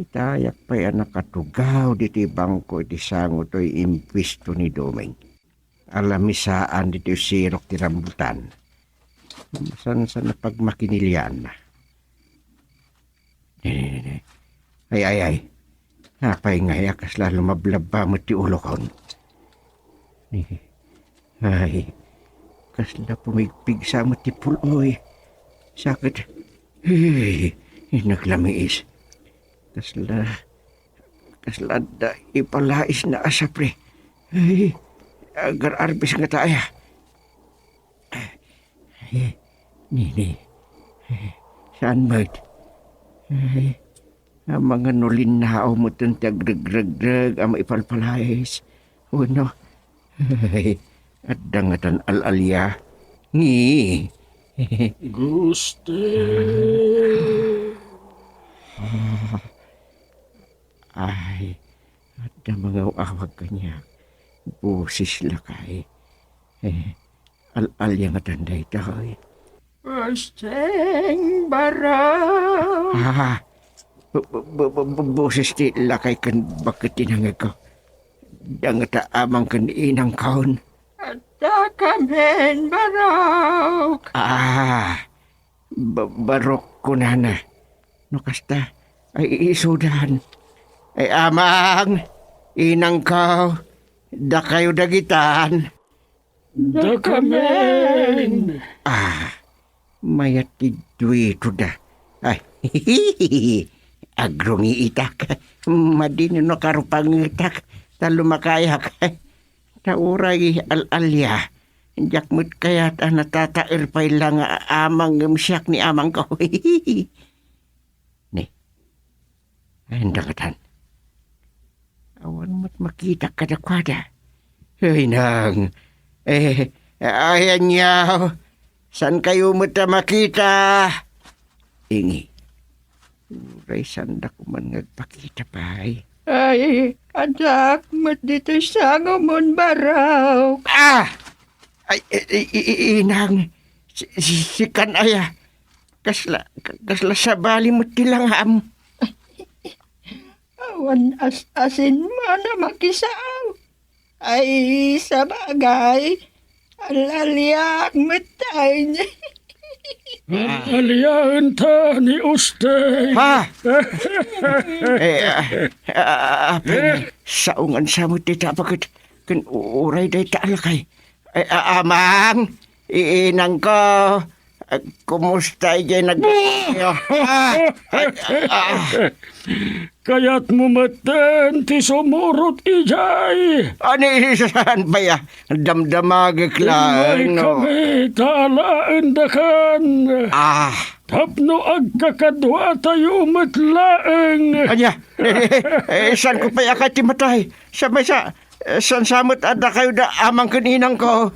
itayak pay a nakatugaw ditoy bangko iti sango toy impuesto ni Doming. Alamisaan ditoy sirok ti rambutan. Masansan a pagmakinilianna. Ne, ne, ne, ne. Ay, ay, ay. Apay ngay a kasla lumablabba met ti ulokon? Ay, kasla pumigpigsa met ti pul-oy. Sakit. Hey, naglamiis. Kasla, kasla adda ipalaisna a sapre. Ay, agar-arbes ngata aya. Ay, nini. Ay, saan met? Ay, amangan no linnao metten ti agregregreg a maipalpalais. Wenno, ay, adda ngatan al-alia. Ngi. Gusti. Ah. Ay, adda mangaw-awag kaniak. Boses lakay. Eh, al-alia ngatan daytoy. Usteng, Barok. Ah, bu-, bu-, bu-, bu-, bu-, boses ti lakay ken bakket ti nangegko. Dangta amang ken inangkon. Adda kamin, Barok. Ah, ba-, Barok kunana. No kasta, ay isudan. Ay amang, inangko, dakayo dagitan. Dakamin. Ah, mayat ti duwito da. Ay, agrungiitak. Madino no karupangetak, ta lumakayak. Ta uray al-alia, diak met kayat a natataer pay la nga amang ngem siak ni amangko. Ni, ay, andangatan. Awan met makitak kadakuada. Ay, nang, eh, ay, aniaw, saan kayo met a makita? Ingi. Uray saan da kuman nga agpakita pay. Ay, addak met ditoy sangomon, Barok. Ah! Ay, i-, i-, i-, inang, si-, si-, sikan aya. Kasla, ka-, kasla sabali met ti langam. Awan as-asin man a makisao. Ay, sabagay, al-aliak met tay. Al-aliaen ta ni Usteng. Ha? Eh, ah, ah, ah, apay, saongan sa met ti tapaket ken uray dayta a lakay. Eh, ah, amang, inangko, ah, kumusta idiay nag-, ah, ah, ah. Kayatmo metten ti sumurot idiay. Ani, saan pay a? Damdamagek laeng, no? Immay kami ta alaendakan. Ah. Tapno agkakaduatayo met laeng. Ania? Eh, eh, eh, saanko pay a kayat ti matay? Sa maysa, eh, saan sa met a dakayo da amang ken inangko?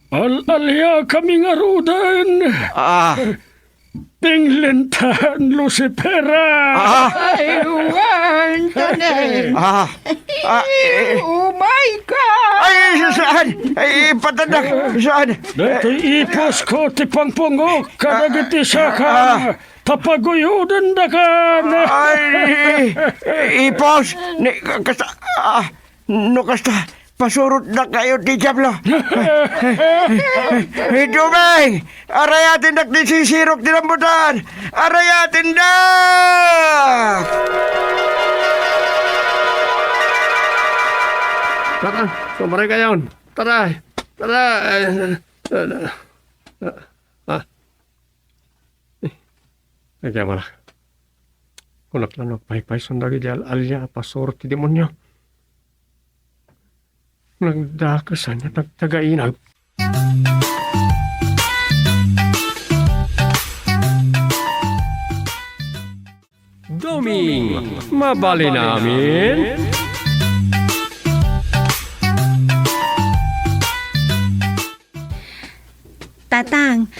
Al-aliakami ngaruden. Ah. Tinglintan, Lucifera! Ah! Ay, wan, Tony! Ah! Ah, eh. Umay ka! Ay, saan? Ay, ipatadak! Saan? Daytoy ipusko ti pangpungok kadagiti sakam. Ah. Ta paguyudendakan. Ay, ipos! Ni, kasta, ah, No kasta, pasurotdakayo ti Diablo. Idumeng! Arayatendak ti sisirok ti rambutan! Arayatendak! Tara, tumaray kayon. Tara, tara. Ay, ah, ah, ah. Eh, agyamanak. Kunak la no agpaypayson dagiti al-alia a pasurot ti demonio. Nagdakes ania ti agtagainag. Ming, mabalin amin? Tatang,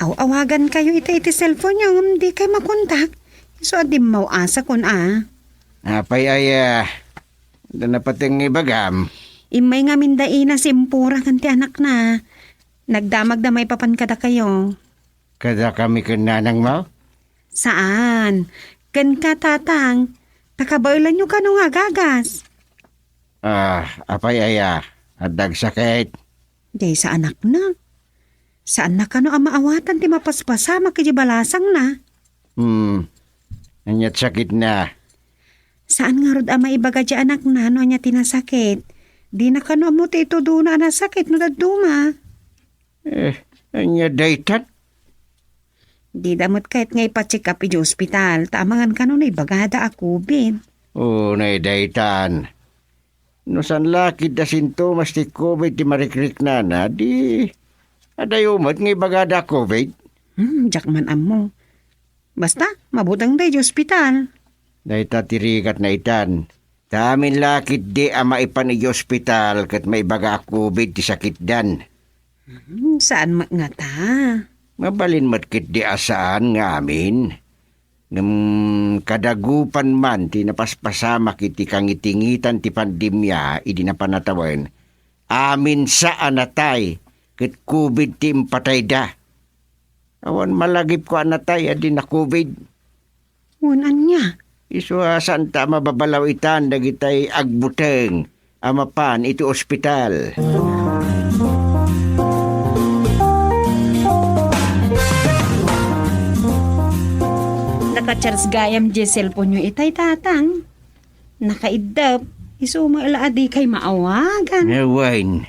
aw-awagankayo ita iti cellphone-yo ngem dikay makontak. Isu a dimmaw-asakon a. Apay aya, da napateng nga ibagam? Immay ngamin da ina Simpura ken ti anakna. Nagdamagda maipapan kadakayo. Kadakami ken nanangmo? Saan. Kenka, Tatang. Ta kabaelanyo kano nga agagas? Ah, apay aya? Adda agsakit? Daysa anakna. Saanna kano a maawatan ti mapaspasamak iti balasangna? Hmm. Ania't sakitna? Saan ngarud a maibaga di anakna no ania ti nasakit. Dina kano ammo ti itudona a nasakit no dadduma. Eh, ania daytan? Dida met kayat nga ipa-check up iti ospital, ta amangan kano no ibagada a covid. Unay daytan. No saan la ketdi a sintomas ti covid ti marikriknana, di adayo met nga ibagada a covid. Hmm, diak man ammo. Basta, mabutengda iti ospital. Dayta ti rigatna itan. Ta amin la ketdi a maipan iti ospital ket maibaga a covid ti sakitdan. Hmm, saan met ngata? Mabalin met ketdi a saan nga amin. Ngem kadagupan man ti napaspasamak iti kangitingitan ti pandemia idi napan a tawen, amin sa a natay ket covid ti impatayda. Awan malagipko a natay a di na-covid. Wen ania? Isu a saanta a mababalaw itan dagitay agbuteng a mapan iti ospital. Naka-charge gayam di cellphone-yo itay, Tatang. Nakaiddep. Isu met la a dikay maawagan. Wen.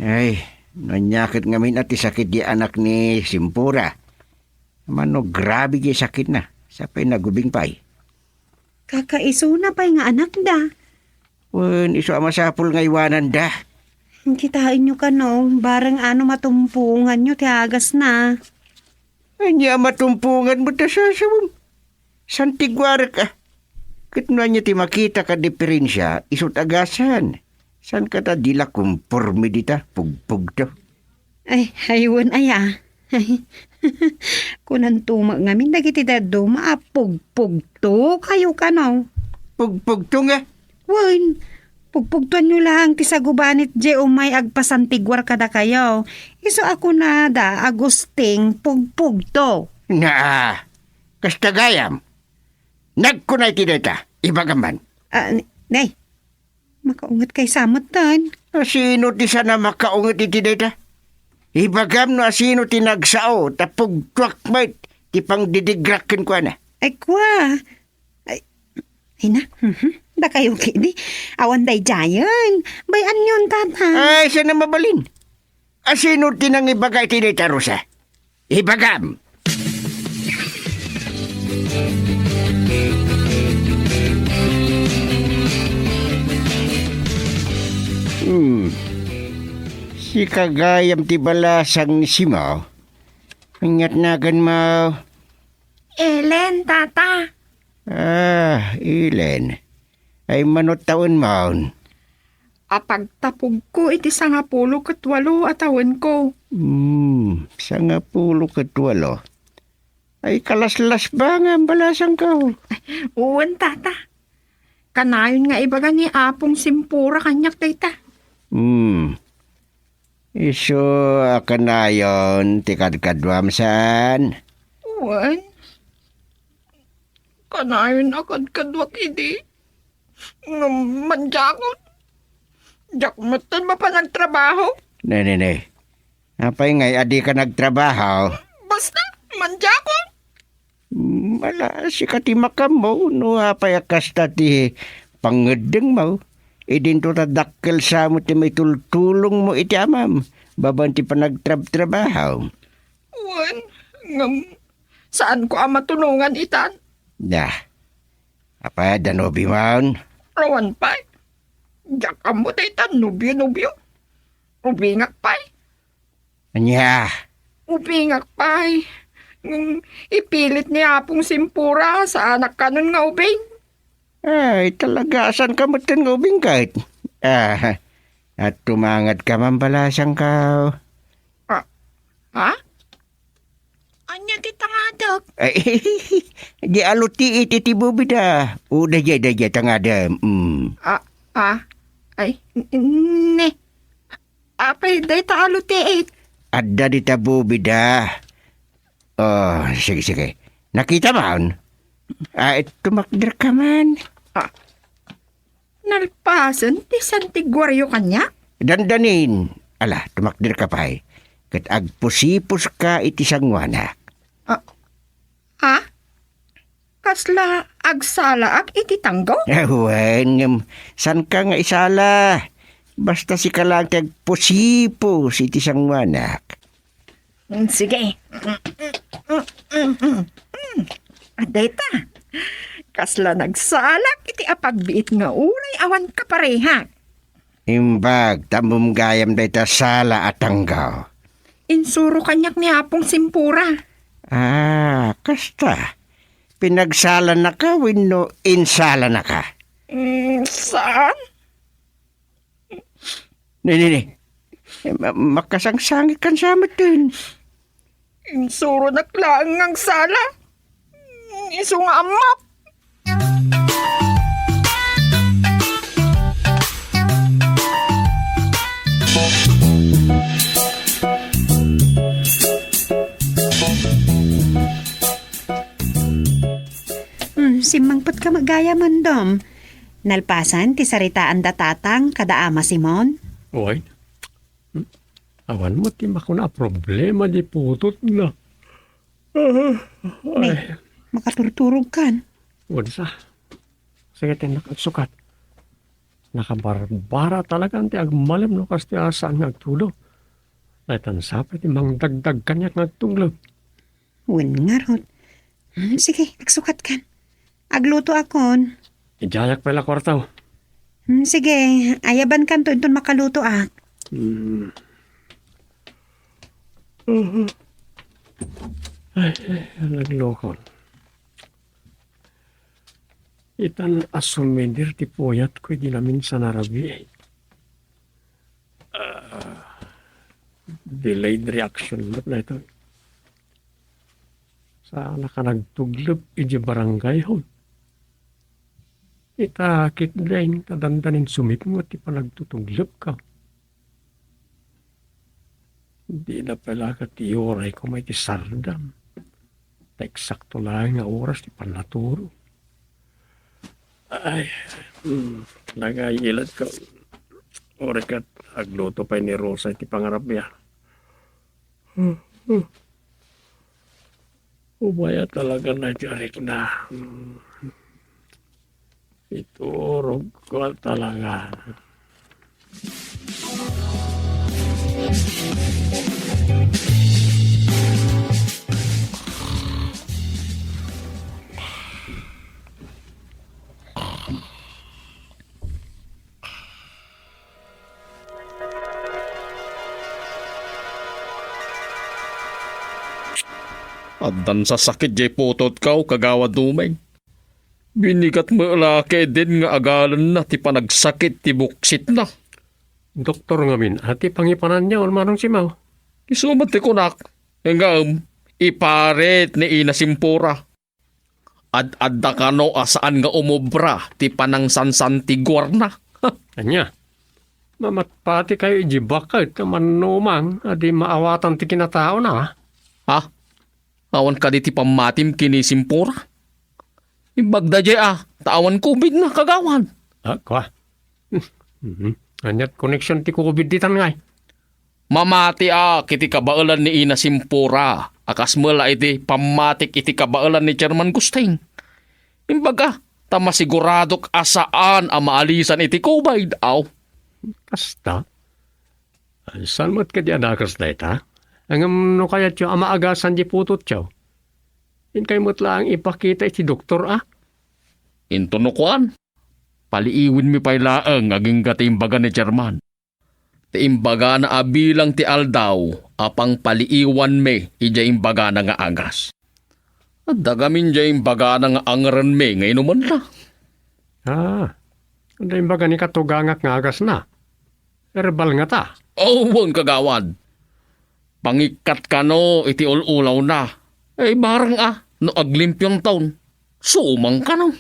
Ay, no ania ket ngamin a ti sakit di anak ni Simpura. Mano grabe di sakitna. Sa pay nagubing pay. Kakaisuna pay nga anakda. Wen, isu a masapul nga iwananda. Kitaenyo kano, bareng ano matumponganyo ti agasna. Ania a matumpongan met a sasawem? Santiguarek a. Ket no ania ti makitak a diferensia, isu't agasan. Saan kata di la komporme dita, pugpugto? Ay, ay, wen aya. Ay, kunanto met ngamin dagiti dadduma a pugpugto kayo kano. Pugpugto nga? Wen, pugpugtoanyo lang ti sagubanit di umay agpasantiguar kadakayo. Isu a kunada, Agusting, pugpugto. Naa, kasta gayam. Nagkuna iti dayta, ibagam man. Ah, n-, nay, makaunget kay sa metten. Asino ti saan a makaunget iti dayta? Ibagam no asino ti nagsao, ta pugtoak met ti pangdidigrak kenkuana. Ay, kua. Ay, ay na, mhm. Dakayo kidi. Awan daydiayen. Bay-anyon, Tatang. Ay, saan a mabalin? Asino ti nangibaga iti dayta, Rosa? Ibagam! Hmm. Sika gayam ti balasang ni Simo? Ania't naganmo? Ellen, Tata. Ah, Ellen. Ay, mano tawenmon? Apagtapogko iti sangapulo ket walo a tawenko. Hmm, sangapulo ket walo. Ay, kalaslasbangam, balasangko. Wen, Tata. Kanayon nga ibaga ni Apong Simpura kaniak dayta. Hmm. Isu a kanayon ti kadkaduam saan? Wen. Kanayon a kadkaduak idi. Ngem mandiakon. Diak metten mapan agtrabaho. Ne, ne, ne. Apay ngay a dika nagtrabaho? Basta, mandiakon. Mala, sika ti makammo, no apay a kasta ti pangngeddengmo. Idinto ta dakkel sa met ti maitultulongmo iti amam, babaen ti panagtrabtrabaho. Wen, ngem saanko a matunongan itan. Da. Apay, adda nobimon? Awan pay. Diak ammo dayta nobio-nobio. Ubingak pay. Ania? Ubingak pay. Mm, ipilit ni Apong Simpura, saanak kanon nga ubing. Ay, talaga, saan ka metten nga ubing ket? Ah, at tumangad ka man balasang ka. Ah, ha? Ania ti tangadek? Ay, di aluti iti tibubida. O, daydiay, daydiay, tangadem. Mm. Ah, ah, ay, n-, n-, ne. Apay, dayta alutiit. Adda dita bubida. Oh, sige, sige. Nakita man? Ah, tumakder ka man. Ah, nalpasen ti santiguaryo kaniak? Dandanin. Ala, tumakder ka pay. Ket agpusipus ka iti sanguanak. Ah, ha? Kasla agsalaak iti tanggo? Ah, wen, ngem, saan ka nga isala? Basta sika lang ti agpusipus iti sanguanak. Mm, sige. Mm, mm, mm, mm. Adda ita. Kasla nagsalak iti apagbiit nga uray awan kapareha. Imbag, ta ammom gayam dayta sala a tanggo. Insuro kaniak ni Apong Simpura. Ah, kasta. Pinagsalanaka wenno insalanaka? Mm, saan? Ne, ne, ne. Eh, ma-, makasangsangit kan sa metten. Insuronak laeng nga agsala. Isu nga ammok. Hmm, simmangpet ka met gayam, Dom. Nalpasen ti saritaanda Tatang kada Ama Simon? Wen. Hmm? Awan met ti makuna a problema di putotna. Ah, ne, ay. Makaturturogkan? Wen sa. Sige, ti nakaagsukat. Nakabarbara talagan ti agmalem no kasdi a saan nga agtulog. Daytan sa pay ti mangdagdag kaniak nga agtulog. Wen ngarud. Hmm, sige, agsukatkan. Aglutoakon. Idiayak pay la kuarto. Hmm, sige, ayabankanto inton makalutoak. Hmm. Mhm. Ay, ay, naglokon. Itan a sumider ti puyatko idi naminsan a rabii. Ah, delayed reaction met daytoy. Saanak a nagtuglep idiay barangay hall. Ita, ketdin, ta dandanin sumipnget ti panagtutuglepko. Dina pay la ket iuray koma iti sardam. Ta eksakto laeng nga oras ti pannaturo. Ay, hmm, nagayiladko. Uray ket agluto pay ni Rosa iti pangarapna. Ubaya talaga na ti arikna. Hmm. Iturogko talaga. Addan sasakit jay putotko, Kagawad Doming. Binigat met la ketdin nga agalenna ti panagsakit ti buksitna. Doktor ngamin, a ti pangipananna, Manong Simao? Isu met ti kunak, ngem iparit ni Ina Simpura. Ad-adda kano a saan nga umobra ti panangsansantiguarna. Ania? Mamatpatikayo iti baket a mannumang a di maawatan ti kinataona, a? Ha? Awan kadi ti pammatim ken ni Simpura? Imbag daydiay a, ta awan COVID na, Kagawad. A, kua. Mhm. Ania ti koneksion ti COVID ditan ngay? Mamatiak iti kabaelan ni Ina Simpura a kas met la iti pammatik iti kabaelan ni Chairman Gusting. Imbag a, ta masiguradok a saan a maalisan iti COVID, aw. Kasta? Saan met kadi a dakes dayta? Ngem no kayatyo a maagasan di putotyo, inkay met laeng ipakita iti doktor, a? Inton no kuan, paliiwenmi pay laeng agingga ti imbaga ni Chairman. ti imbagana a bilang ti aldaw a pangpaliiwanmi idiay imbagana nga agas. Adda ngamin diay imbagana nga angerenmi nga inumenna. Ah, adda imbaga ni katugangak nga agasna. Herbal ngata? Awan, kagawad. Pangikkat kano iti ul-ulawna. Ay, barang a, no aglimpionton, sumang kano.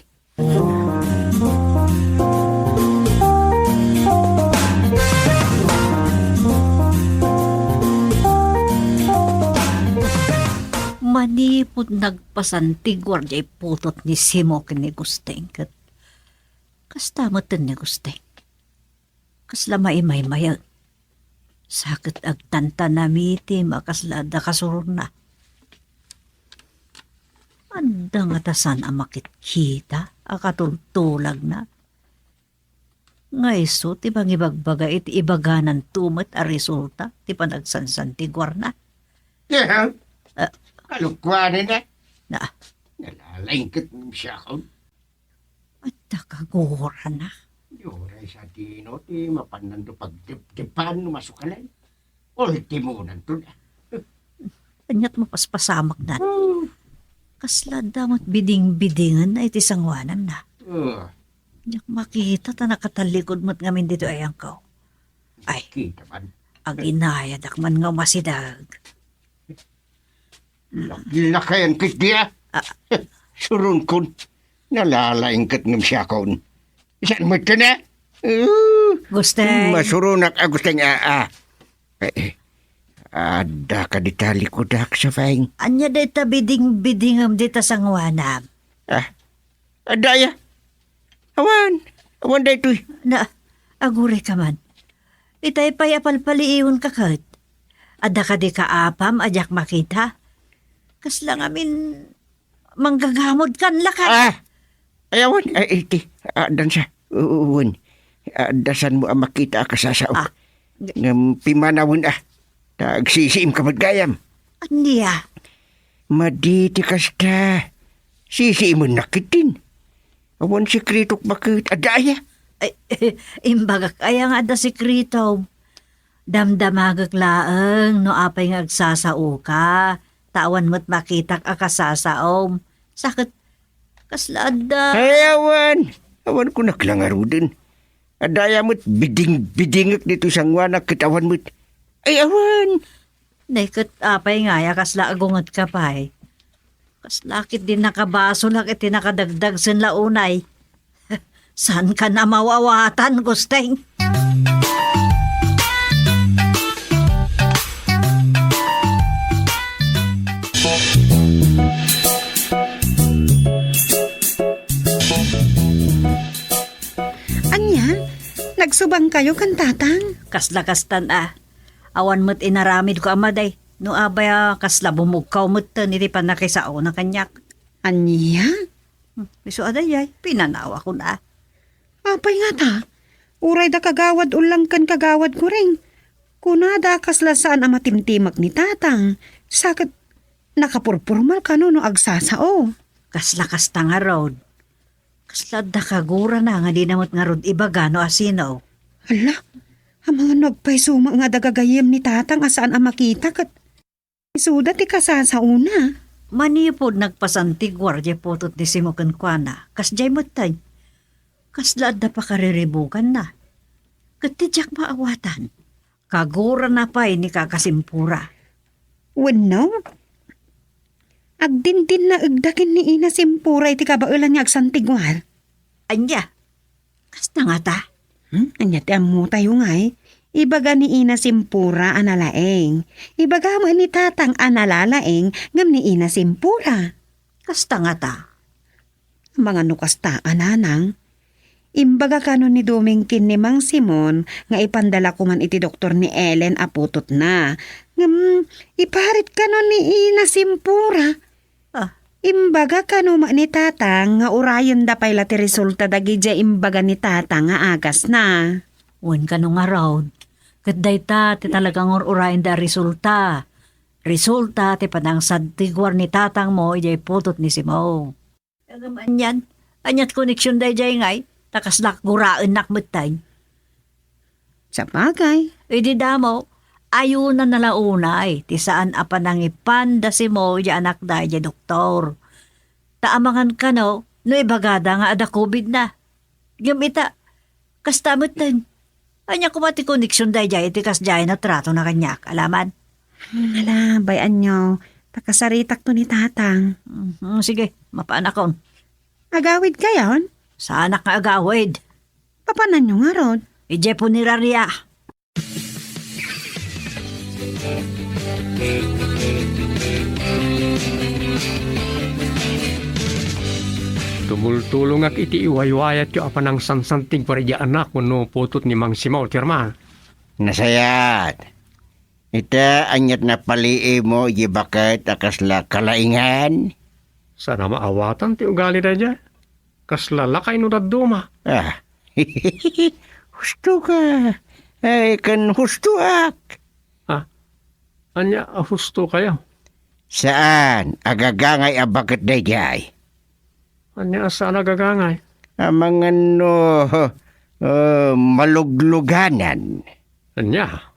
Manipud nagpasantiguar diay putot ni Simo ken ni Gusteng, ket kasta metten ni Gusteng. Kasla maimaymayeg. Sa ket agtantanamitim a kasla adda kasurona. Adda ngata saan a makitkita a katultulagna. Nga isu ti mangibagbaga iti ibagananto met a resulta ti panagsansantiguarna. Aha. Ah. Kalokoanan, eh. Na. Nalalaing ket ngem siakon. Adda kagurana. Uray sadino ti mapannanto pagdepdepan no masukalan. Ultimonanto da. Ania't mapaspasamaknan? Hmm. Kasla adda met bidingbidingenna iti sangoananna. Ah. Diak makita ta nakatallikod met ngamin ditoy ayangko. Ay, kita man. Aginayadak man nga umasideg. Lak-, lakayan ket dia. Ah. Suronkon. Nalalaing ket ngem siakon. Saan met ken, eh? Uh, Gusteng. Masuronak a Gusteng, ah, ah. Eh, eh. Adda ka dita likodak, Safeng? Ania dayta bidingbidingem dita sangoanam? Ah, adda aya? Awan, awan daytoy. Na, aguray ka man. Itay pay a palpaliiwen ka ket. Adda kadi kaapam a diak makita? Kasla ngamin manggagamod kan lakat. Ah! Ay, awan. Ay, iti. Addan sa. Wen. Adda sanmo a makita a kasasao. Ah. Ngem pimanawen a. Ta agsisiim ka met gayam. Ania? Madi ti kasta. Sisiimennak ketdin. Awan sekretok baket. Adda aya? Ay, imbagak aya nga adda sekreto. Damdamagek laeng no apay nga agsasaoka, ta awan met makitak a kasasaom. Sa ket kasla adda. Ay, awan. Awan ko naklangaruden. Adda aya met biding-bidingek ditoy sangoanak ket awan met. Ay, awan. Nay, ket apay nga aya kasla agungetka pay? Kasla ketdin nakabasolak iti nakadagdagsen la unay. Saankan a maawatan, Gusteng? Ania? Nagsubangkayo kan tatang? Kasla kastan a. Awan met inaramidko a madi. No apay a kasla bumugkaw metten iti pannakisaona kaniak. Ania? Hmm, isu a daydiay, pinanawakon a. Apay ngata? Uray da kagawad Ulang ken kagawad Guring. Kunada a kasla saan a matimtimek ni tatang. Sa ket nakapurpurmal kano no agsasao? Kasla kasta ngarud. Kasla adda kagurana nga dina met ngarud ibaga no asino. Hala, amangan no agpaysuma nga adda gagayyem ni tatang a saan a makita ket isuda ti kasasaona. Manipud nagpasantiguar diay putot ni Simo kenkuana, kasdiay metten. Kasla adda pakariribuganna. Ket ti diak maawatan, kagurana pay ni Kaka Simpura. Wenno, agdindinnaegda ken ni Ina Simpura iti kabaelan nga agsantiguar. Ania? Kasta ngata? Hmm? Ania ti ammotayo ngay? Ibaga ni Ina Simpura a nalaing. Ibaga met ni Tatang a nalalaing ngem ni Ina Simpura. Kasta ngata? Amangan no kasta a nanang. Imbaga kano ni Doming ken ni Mang Simon nga ipanda la koman iti doktor ni Ellen a putotna. Ngem, iparit kano ni Ina Simpura. Ah. Imbaga kano met ni Tatang nga urayenda pay la ti resulta dagidiay imbaga ni Tatang nga agasna. Wen kano ngarud, ket dayta ti talaga nga ur-urayenda a resulta. Resulta ti panangsantiguar ni tatangmo idiay putot ni Simon. Ngem anian, ania't koneksion daydiay ngay, ta kaslak guraennak metten. Sabagay. Idi damo, ayona na la unay ti saan a panangipan da Simo idiay anakda idiay doktor. Ta amangan kano no ibagada nga adda covid na. Ngem ita, kasta metten. Ania koma ti koneksion daydiay iti kasdiay a tratona kaniak, alaman? Ala, bay-anyo, ta kasaritakto ni Tatang. Mhm, sige, mapanakon. Agawidkayon? Saanak nga agawid. Papananyo ngarud? Idiay puneraria. Tumultulongak iti iwaywayatyo a panangsansantig para idiay anak wenno putot ni Mang Simao, Chairman. Nasayaat. Ita, aniat napaliiwmo idiay baket a kasla kalaingan? Saan a maawatan ti ugali daydiay. Kasla lakay no dadduma. Ah. Hustoka. Ay, ken hustoak. Ah, ania a hustokayo? Saan, agagangay a baket daydiay. Ania a saan agagangay? Amangan no, eh, malugluganan. Ania?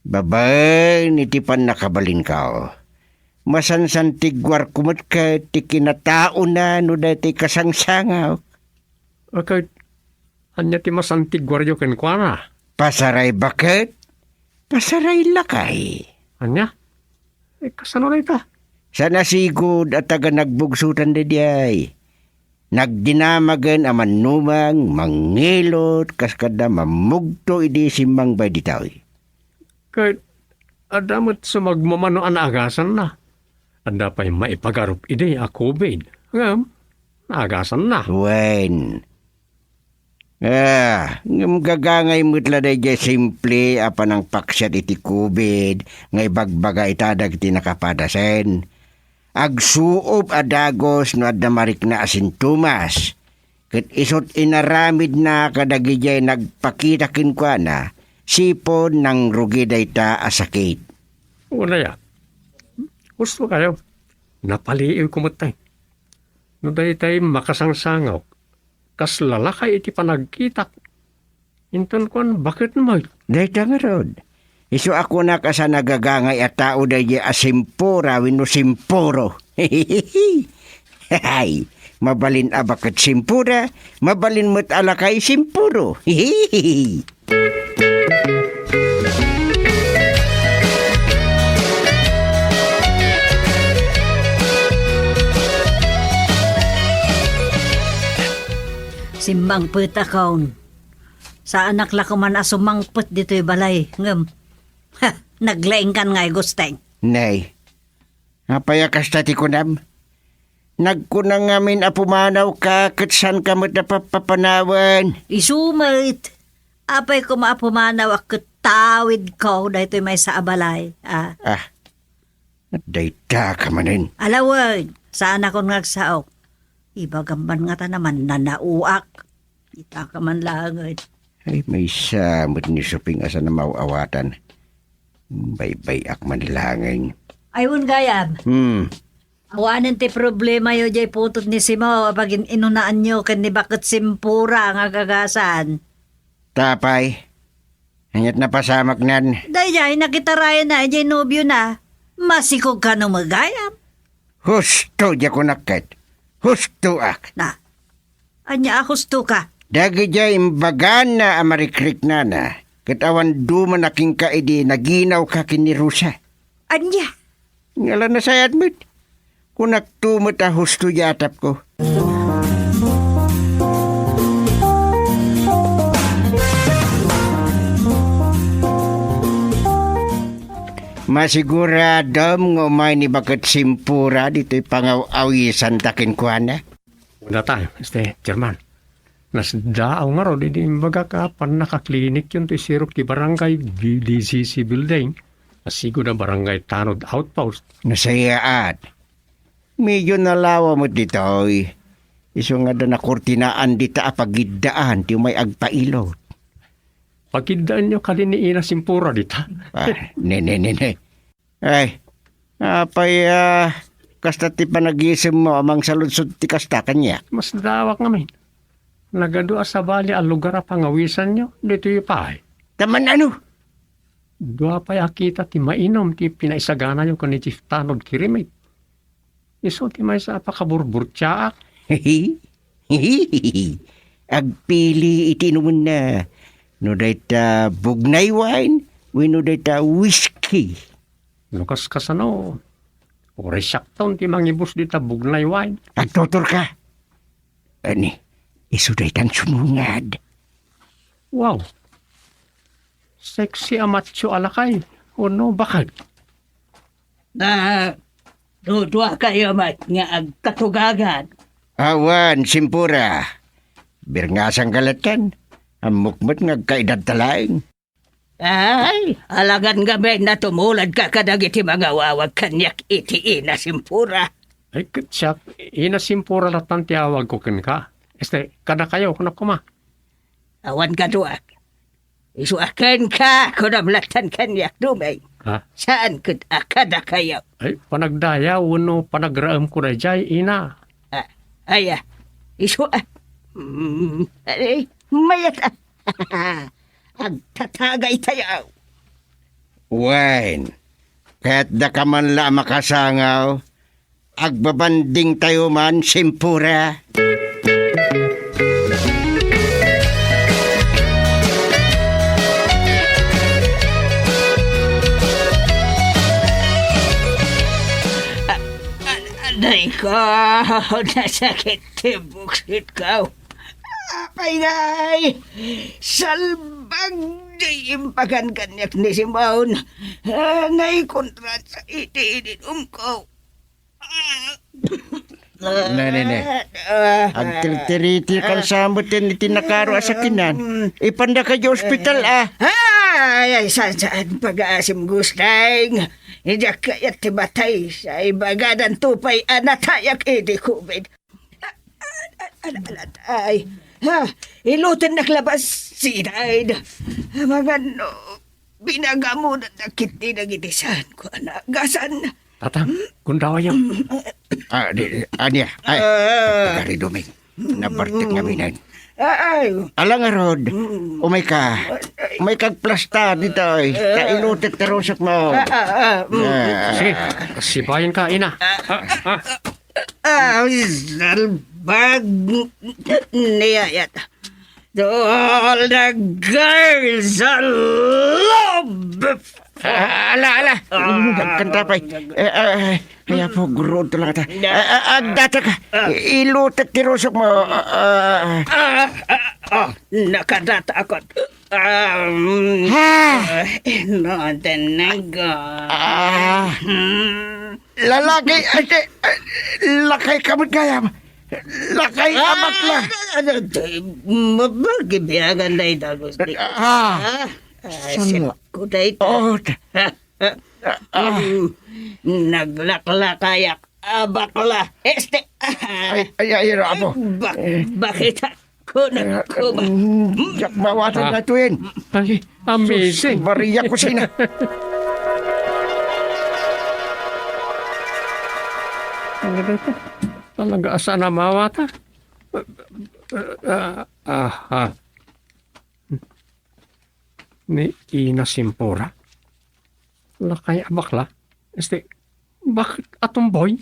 Babaen iti pannakabalinko, masansantigguarko met ket ti kinataona no daytoy kasangsangaw. A, ket ania ti masantiguaryo kenkuana? Pasaray baket, pasaray lakay. Ania? Eh, kasano dayta? Saan a sigud a taga nagbugsotan daydiay. Nagdinamagen a mannumang, mangngilot, kas kadda mammugto idi simmangbay ditoy. Ket adda met sumagmamano a naagasanna. Adda pay maipagarup idi a covid. Ngem, naagasanna. Wen. Ah, ngem gagangay met la daydiay simple a panangpaksiat iti covid nga ibagbaga ita dagiti nakapadasen. Agsuob a dagus no adda marikna a sintomas, ket isut' inaramidna kadagidiay nagpakita kenkuana, sipud nangrugi dayta a sakit. Unay a, husto kayo. Napaliiwko met tay. No daytay makasangsangaw, kasla lakay iti panagkitak. Inton kuan, baket met. Dayta ngarud. Isu a kunak a saan a gagangay a tao daydiay a simpura wenno simpuro. Hay, mabalin a baket simpura, mabalin met a lakay simpuro. Simmangpetakon. Saanak la koman a sumangpet ditoy balay, ngem, ha, naglaingkan nga ay gusteng. Nay, apay a kasta ti kunam? Nagkuna ngamin a pumanawka ket saanka met a papapanawen. Isu met. Apay koma a pumanaw a ket tawidko daytoy maysa a balay, a? Ah, dayta ka manen. Ala wen, saanakon nga agsaok. Ibagam man ngata a mannanaoak. Itaka man laengen. Ay, maysa met ni Suping a saan a maaw-awatan. Baybay-ak man laengen. Ay, wen gayam. Hmm. Awanen ti problemayo diay putot ni Simo a pagin-inunaanyo ken ni baket simpura nga agagasan. Apay, aniat napasamaknan? Daydiay, nakitarayna idiay nobiona. Masikog kano met gayam. Husto diay kunak ket. Hustoak. Na, ania a hustoka? Dagidiay imbagana a marikriknana, ket awan dumana kenka idi naginawka ken ni Rosa. Ania? Ngala nasayaat met. Kunakto met a husto diay atapko. Masiguradom nga umay ni baket simpura ditoy pangaw-awisanta kenkuana? Una ta, este, Chairman. Nasdaaw ngarud idi imbagak a pannakaklinikyonto isirok ti barangay B D C C building. Asigud a barangay tanod outpost. Nasayaat. Medyo nalawa met ditoy. Isu nga adda nakurtinaan dita a pagiddaan ti umay agpailot. Pagiddaanyo kadi ni Ina Simpura dita? Ah, ne, ne, ne, ne. Ay, apay, ah, kasta ti panagisemmo a mangsaludsod ti kasta kaniak? Masdaawak ngamin. Nagadu a sabali a lugar a pangawisanyo, ditoy pay. Ta man-ano? Dua pay a kita ti mainum ti pinaisaganayo ken ni Chief Tanod Kirimit. Isu ti maysa a pakaburburtiaak. Agpili iti inumenna. No dayta bugnay wine, wenno dayta whisky. No kaskasano, uray siakton ti mangibus dita bugnay wine. Agtuturka. Ani, isu daytan sumungad. Wow. Sexy a macho a lakay. Wenno bakag? Ah, duduakayo met nga agkatugagan. Awan, Simpura. Birngasangka laengen. Ammok met nga agkaedadta laeng. Ay, alangan ngamin a tumuladka kadagiti mangawawag kaniak iti Ina Simpura. Ay, ket siak, Ina Simpura latta ti awagko kenka. Este, kadakayo, kunak koma. Awan kaduak. Isu a kenka, kunam lattan kaniak, Dumeng. Ha? Saan ket a kadakayo? Ay, panagdayaw wenno panagraemko daydiay, Ina. Ah, aya, isu a. Mm, ay, mayat a. Agtatagaytayo. Wen, ket daka man la a makasangaw, agbabandingtayo man, Simpura. A-, a-, aray ko, nasakit ti buksit ko. Apay ngay, salbag di impagan kaniak ni Simon. Ah, naikontra sa iti ininum ko. Ne, ne, ne. Ah, agtirtiriti kan sa met iti nakaro a sakinan. Ipanda ka di ospital, ah. Ay, ay, saan, saan pag-aasim, Gusteng? Diak kayat ti matay sa ibagadan to pay a natayak iti covid. Ala, ala, ala, ay. Ha, ilutennak laeng, Sidaid. Amangan no, binagamodannak ketdi dagiti saanko a naagasan. Tata, kundawayo. Ah, di, ania, ay. Ah. Pagari Dumeng. Nabartek nga binen. Ah, ay. Ala ngarud, umayka. Umayka agplasta ditoy. Ta ilutek ti rusokmo. Ah, ah, ah, mm. Ah. Sige, sibayenka, Ina. Ah, ah. Ay, salbag ni Ayat. To all the girls I love. Ah, ala, ala. Ah. Kanta pay. Eh, eh, eh, kaya po, gurod to lang ata. Ah, ah, agdata ka. Ah. Ilutek ti rusokmo. Ah, ah. Ah, ah, ah. Nakadata ako. Um, ah. No, the nego. Ah. Hmm. Lalaki, ay, ay, lakay ka met gayam. Lakay a bakla. Ah, ano, mabagi biyagan na ita, Gusti. Ah. Ah, ah, sala. Siya ko na ita. Oh, ta- Ah, ah. Mm, naglaklakayak a bakla. Este, ah. Ay, ay, ay, Apo. Bak-, eh. Bakit ako na, eh, kuma? Mm, yak mawatan na tuwin. Ay, amazing. Sus, Maria Kusina. Talaga, asa na mawata? Ah, ah, ah. Ni Ina Simpura? Lakay a bakla? Este, bakit a tomboy?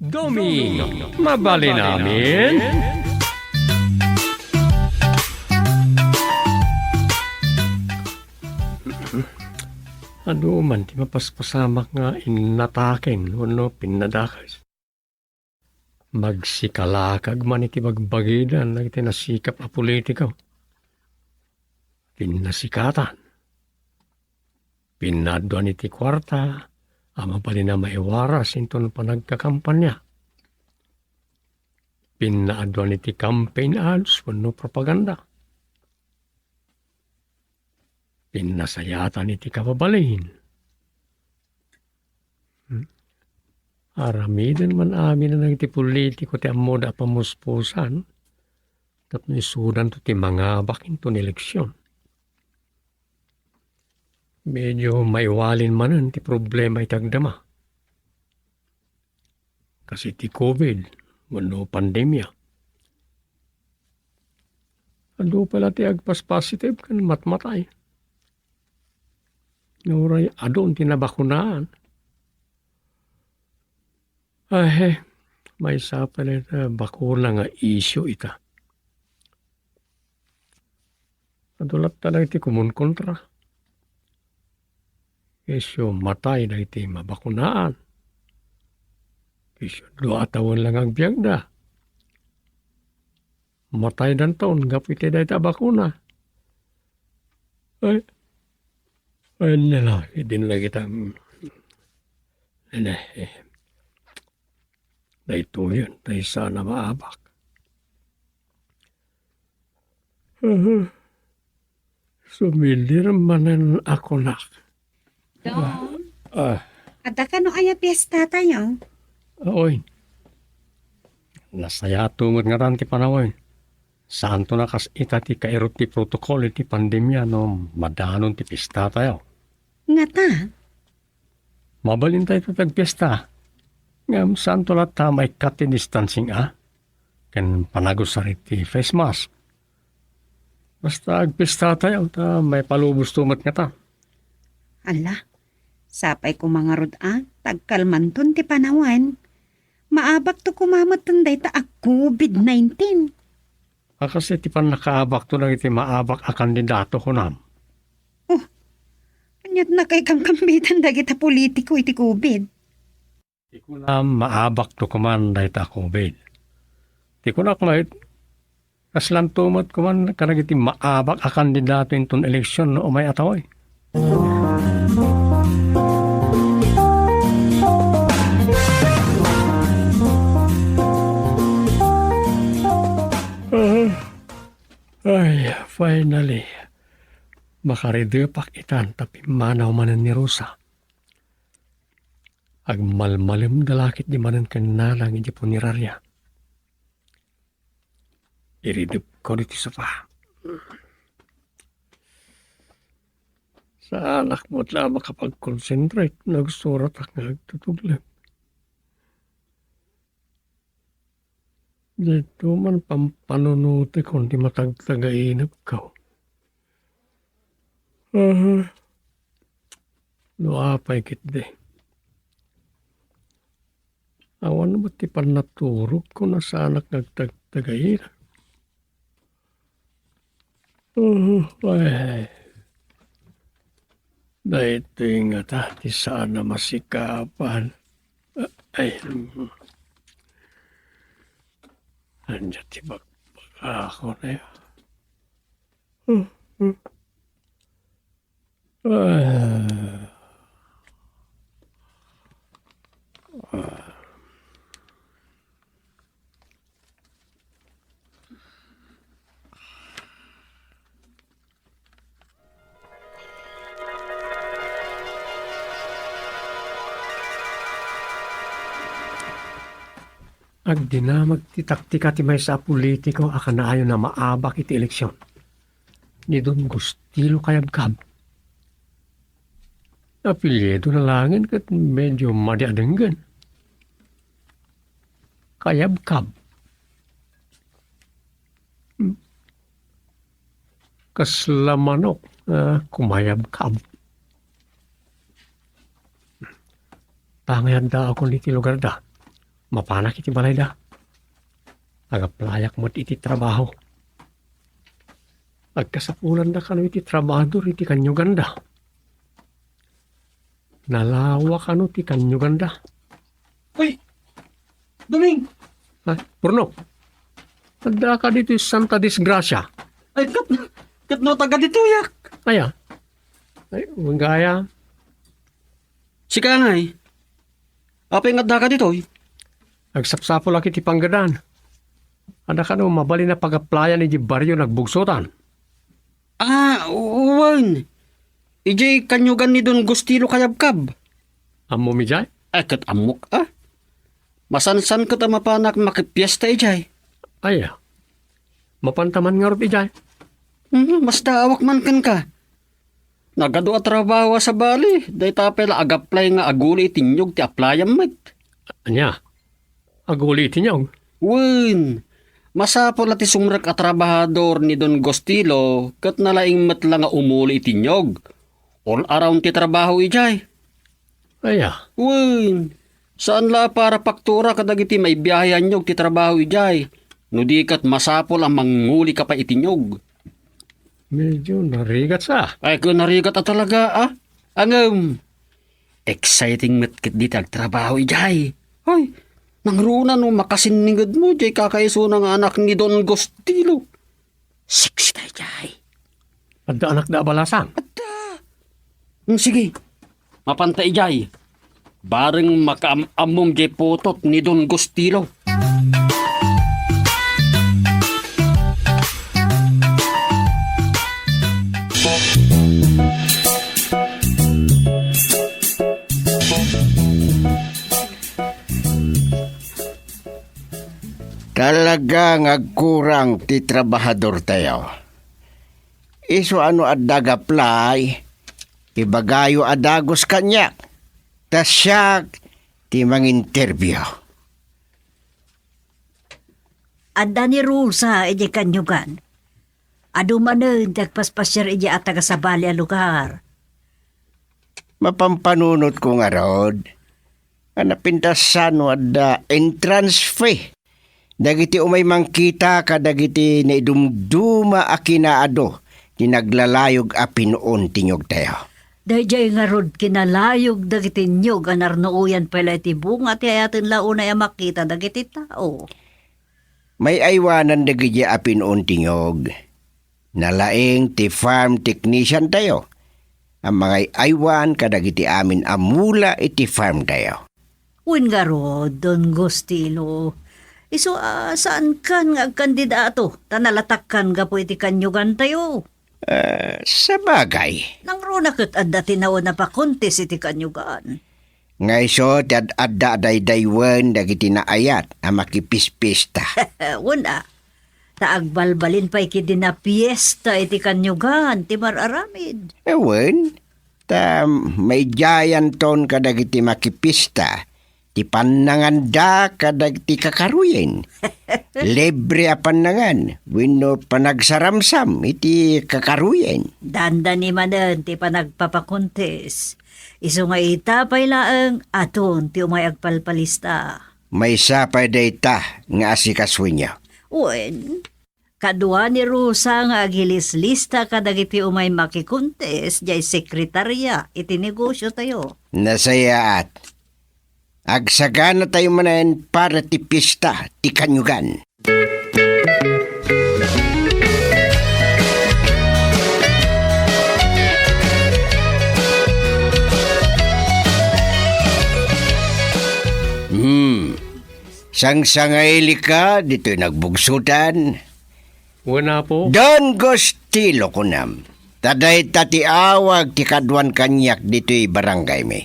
Doming, mabalin amin? Adu man ti mapaspasamak nga innataken wenno pinnadakes. Magsikalakag man iti bagbagidan dagiti nasikap a politiko. Pinnasikatan. Pinnaadduan iti kuarta a mabalin a maiwaras inton panagkakampania. Pinnaadduan iti campaign ads wenno propaganda. Pinnasayatan iti kababalin. Hmm. Aramiden man amin a dagiti politiko ti ammoda a pamuspusan tapno isudanto ti mangabak inton eleksion. Medyo maiwalin manen ti problema iti agdama. Kas iti covid, wenno pandemia. Adu pay la ti agpaspositive ken matmatay. Uray adun ti nabakunaan. Ay, maysa pay la ita bakuna nga isyu ita. Adu latta dagiti kumunkontra. Isyu matay dagiti mabakunaan. Isyu dua a tawen la nga agbiagda. Mataydanton gapu iti dayta a bakuna. Ay, ay, nila, idin lagi ta, mm, ene, eh, daytoyen, tay sana maabak. Aha. Sumilir manen a kunak. Dong, Ah, adda kano aya piesta tayo? Oy. Nasayato met ngatan ti panawen. Saanto a kas ita ti kairut ti protocol iti pandemia no madanon ti piesta tayo. Ngata? Mabalin tayo ti agpiesta. Ngem saanto latta maikkat ti distancing a? Ken panagusar iti face mask. Basta agpiesta tayo, ta maipalubos to met ngata. Ala, sapay koma ngarud a, tagkalmanton ti panawen. Maabakto koma metten dayta a covid nineteen. A, kas iti pannakaabakto dagiti maabak a kandidato, kunam? Oh, aniat nakay kamkambitan dagiti politiko iti covid? Ti kunam, maabakto koman dayta a covid. Ti kunak met, kaslanto met koman kadagiti maabak a kandidato inton eleksyon no umay a tawen. Ah, ay, finally. Makaridepak itan ta pimmanaw manen ni Rosa. Agmalmalemda la ketdi manen ken Nanang iti punerarya. Iridepko ditoy sofa. Saanak met la a makapag-concentrate no agsuratak nga agtutugleng. Daytoy man pampanunotekon ti matagtagainepko. Aha. No apay ketdi. Awan met ti pannaturogko no saanak nga agtagtagainep. Uhu, ay. Daytoy ngata ti saan a masikapan. Ay. Ania ti bakbakakon aya? Uhu. Ah. Ah. Agdinamag ti taktika ti maysa a politiko a kanaayon a maabak iti eleksyon. Ni Don Gustilo Kayabkab. Apelyido na laengen ket medyo madi a denggen. Kayabkab. Hmm. Kasla manok, ah, kumayabkab. Pangayaddaakon iti lugarda. Mapanak iti balayda. Agaplayak met iti trabaho. Agkasapulanda kano iti trabahador iti kanyoganda. Nalawa kano ti kanyoganda. Uy, Doming! Ah, Bruno, addaka ditoy Santa Disgracia? Ay, ket, ket no taga ditoyak. Aya? Ay, wen gaya. Sika ngay. Apay nga addaka ditoy? Agsapsapulak iti panggadan. Adda kano mabalin a pagaplayan iti barrio nagbugsotan? Ah, wen. Idiay kanyogan ni Don Gustilo Kayabkab. Ammom idiay? Ay, ket ammok, ah. Masansan ket a mapanak makipiesta idiay. Aya. Mapanta man ngarud idiay? Mhm, mastaawak man kenka. Nagadu a trabaho a sabali, dayta pay la agaplay nga aguli iti inyog ti aplayam met. Ania? Aguli iti inyog? Wen, masapul a ti sumrek a trabahador ni Don Gustilo ket nalaing met la nga umuli iti niog. All around ti trabaho idiay. Aya. Wen, saan la a para paktura kadagiti maibiahe a niog ti trabaho idiay. No di ket masapul a manguli ka pay iti niog. Medyo narigat sa. Ay, ket narigat a talaga, ah. Ngem, exciting met ket dita agtrabaho idiay. Ay, nangruna no makasinninged mo diay kakaisuna nga anak ni Don Gustilo. Sexy daydiay. Adda anak da a balasang. Adda. Hmm, sige. Mapanta idiay. Bareng makaam-ammom diay putot ni Don Gustilo. Talaga nga agkurang ti trabahadortayo. Isu a no adda gapla, ibagayo a dagus kaniak, ta siak ti manginterview. Adda ni Rosa idiay kanyogan. Adu manen ti agpaspasiar idiay a taga-sabali a lugar. Mapampanunotko ngarud, a napintas saan no adda entrance fee dagiti umay mangkita kadagiti naidumduma a kinaadu ti naglalayog a pinuon ti niogtayo. Daydiay ngarud kinalayog dagiti niog a narnuoyan pay la iti bunga ti ayaten la unay a makita dagiti tao. May-aywanan dagiti a pinuon ti niog. Nalaing ti farm technician tayo a mangay-aywan kadagiti amin a mula iti farm tayo. Wen ngarud, Don Gustilo, isu a saankan nga agkandidato ta nalatakkan gapu iti kanyogan tayo. Ah, sabagay. Nangruna ket adda ti nawen a pakontes iti kanyogan. Nga isu ti ad-adda a daydaywen dagiti naayat a makipispista. Wen a, ta agbalbalin pay ketdi napiesta iti kanyogan ti mar-aramid. Wen, ta maidiayanton kadagiti makipista ti pannanganda kadagiti kakaruyen. Libre a pannangan wenno panagsaramsam iti kakaruyen. Dandani manen ti panagpapakontes. Isu nga ita pay laeng, adun ti umay agpalpalista. Maysa pay dayta nga asikasuenyo. Wen, kadua ni Rosa nga agilislista kadagiti umay makikontes diay sekretaria iti negosiotayo. Nasayaat. Agsaganatayo manen para ti pista ti kanyogan. Hmm. Sangsangaili ka ditoy nagbugsotan? Wen, Apo. Don Gustilo, kunam. Ta dayta ti awag ti kaduan kaniak ditoy barangaymi.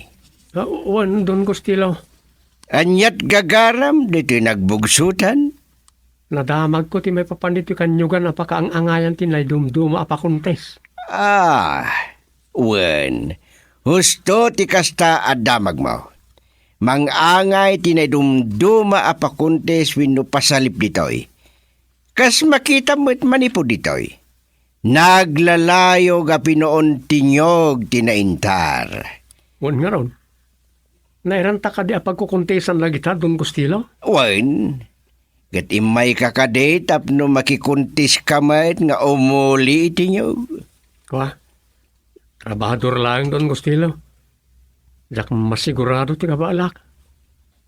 Ah, wen, Don Gustilo. Aniat gagaram ditoy nagbugsotan? Nadamagko ti maipapan ditoy kanyogan a pakaang-angayan ti naidumduma a pakontes. Ah, wen, husto ti kasta a damagmo. Mangangay ti naidumduma a pakontes wenno pasalip ditoy. Kas makitam met manipud ditoy, naglalayog a pinuon ti niog ti naintar. Wen ngarud, nairanta kadi a pagkukontesan dagita, Don Gustilo? Wen, ket immayka kadi tapno makikonteska met nga umuli iti niog. Kua, trabahador laeng, Don Gustilo. Diak masigurado ti kabaelak.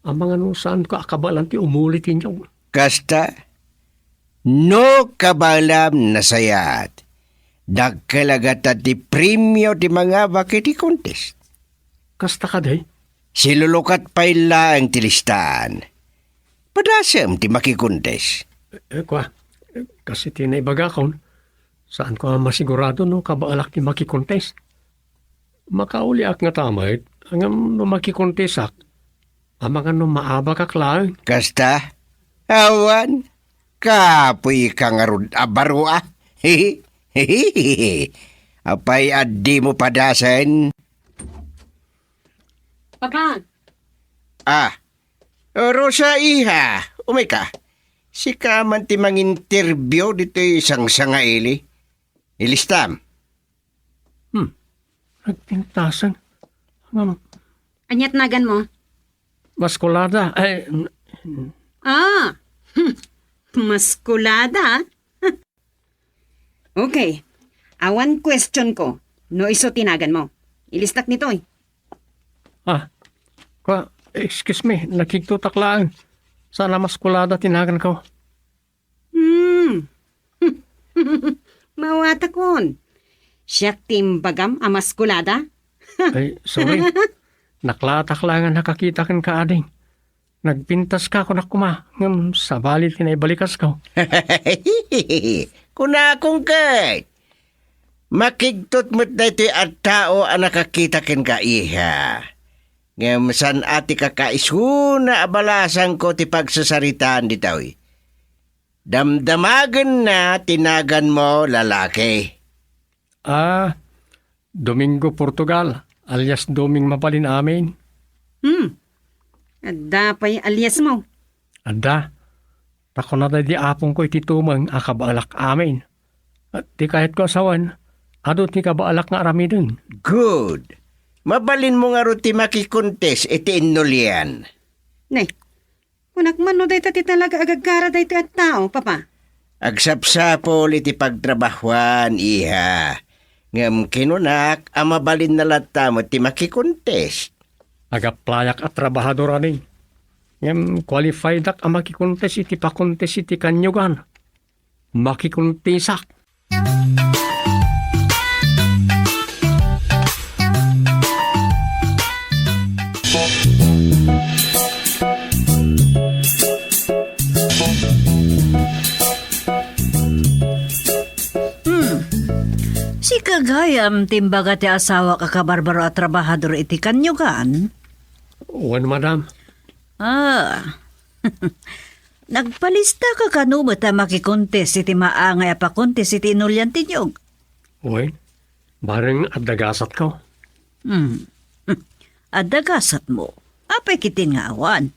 Amangan no saanko a kabaelan ti umuli ti niog. Kasta, no kabaelam, nasayaat, dakkel a gata ti premio ti mangabak iti contest. Kasta kadi? Silulukat pay laeng ti listaan. Padasem ti makikontes. Eh, kua, eh, kas iti naibagakon, saanko a masigurado no kabaelak ti makikontes. Makauliak ngata met, ngem no makikontesak, amangan no maabakak laeng. Kasta? Awan, kapuy ka ngarud a baro, a. Apay a dimo padasen? Papa! Ah, Rosa, iha, umay ka. Sika man ti manginterview ditoy sangsangaili. Ilistam. Hmm. Nagpintasan. Ngem Ania ti naganmo? Maskulada. Ay, n- Ah. Hmm. Maskulada? Okay. Awan questionko no isu ti naganmo. Ilistak ditoy. Ah. Kwa, excuse me, nakigtotak laeng. Saan a Maskulada ti naganko. Hmm. Mawatakon. Siak ti imbagam a Maskulada? Ay, sorry. Naklatak laeng a nakakita kenka, ading. Nagpintaska, kunak koma, ngem sabali ti naibalikasko. Kunakon ket, makigtot met daytoy a tao a nakakita kenka, iha. Ngem saan a ti kakaisuna a balasangko ti pagsasaritaan ditoy. Damdamagenna ti naganmo, lalaki. Ah, Domingo Portugal, alias Doming Mabalin Amin. Hmm. Adda pay aliasmo? Adda. Ta kuna daydi apongko iti tumeng a kabaelak amin. Ti kayatko a sawen, adu ti kabaelak nga aramiden. Good. Mabalinmo ngarud ti makikontes iti innulian. Ne, kunak man no dayta ti talaga a gagara daytoy a tao, Papa. Agsapsapul iti pagtrabahuan, iha. Ngem kinunak a mabalinna latta met ti makikontes. Agaplayak a trabahador, ading. Ngem qualified-ak a makikontes iti pakontes iti kanyogan. Makikontesak. Hmm. Sika gayam ti imbaga ti asawak a kabarbaro a trabahador iti kanyogan? Wen, madam. Ah. Nagpalistaka kano met a makikontes iti maangay a pakontes iti inulian ti inyog? Wen, bareng adda gasatko. Hmm. Adda gasatmo? Apay ketdin nga awan?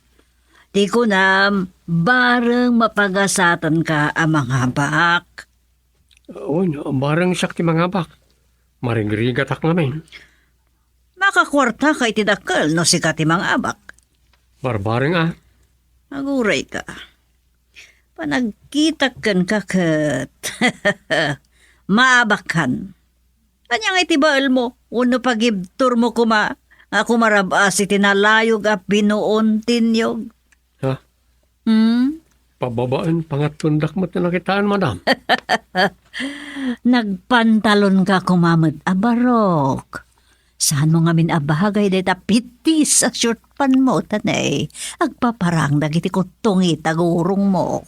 Ti kunam, bareng mapagasatanka a mangabak. Wen, bareng siak ti mangabak. Marigrigatak ngamin. Makakuartaka iti dakkel no sika ti mangabak. Barbareng a. Agurayka. Panagkitak kenka ket maabakkan. Ania nga iti baelmo wenno pagibturmo koma nga kumarab-as iti nalayog a binuon ti inyog? Ha? Hmm? Pababaen, pangattondak met ti nakitaan, madam. Nagpantalonka koma met a barok. Saanmo ngamin a bagay dayta pitis a short pantmo, tanay. Agpaparang dagiti kuttong ita gurongmo.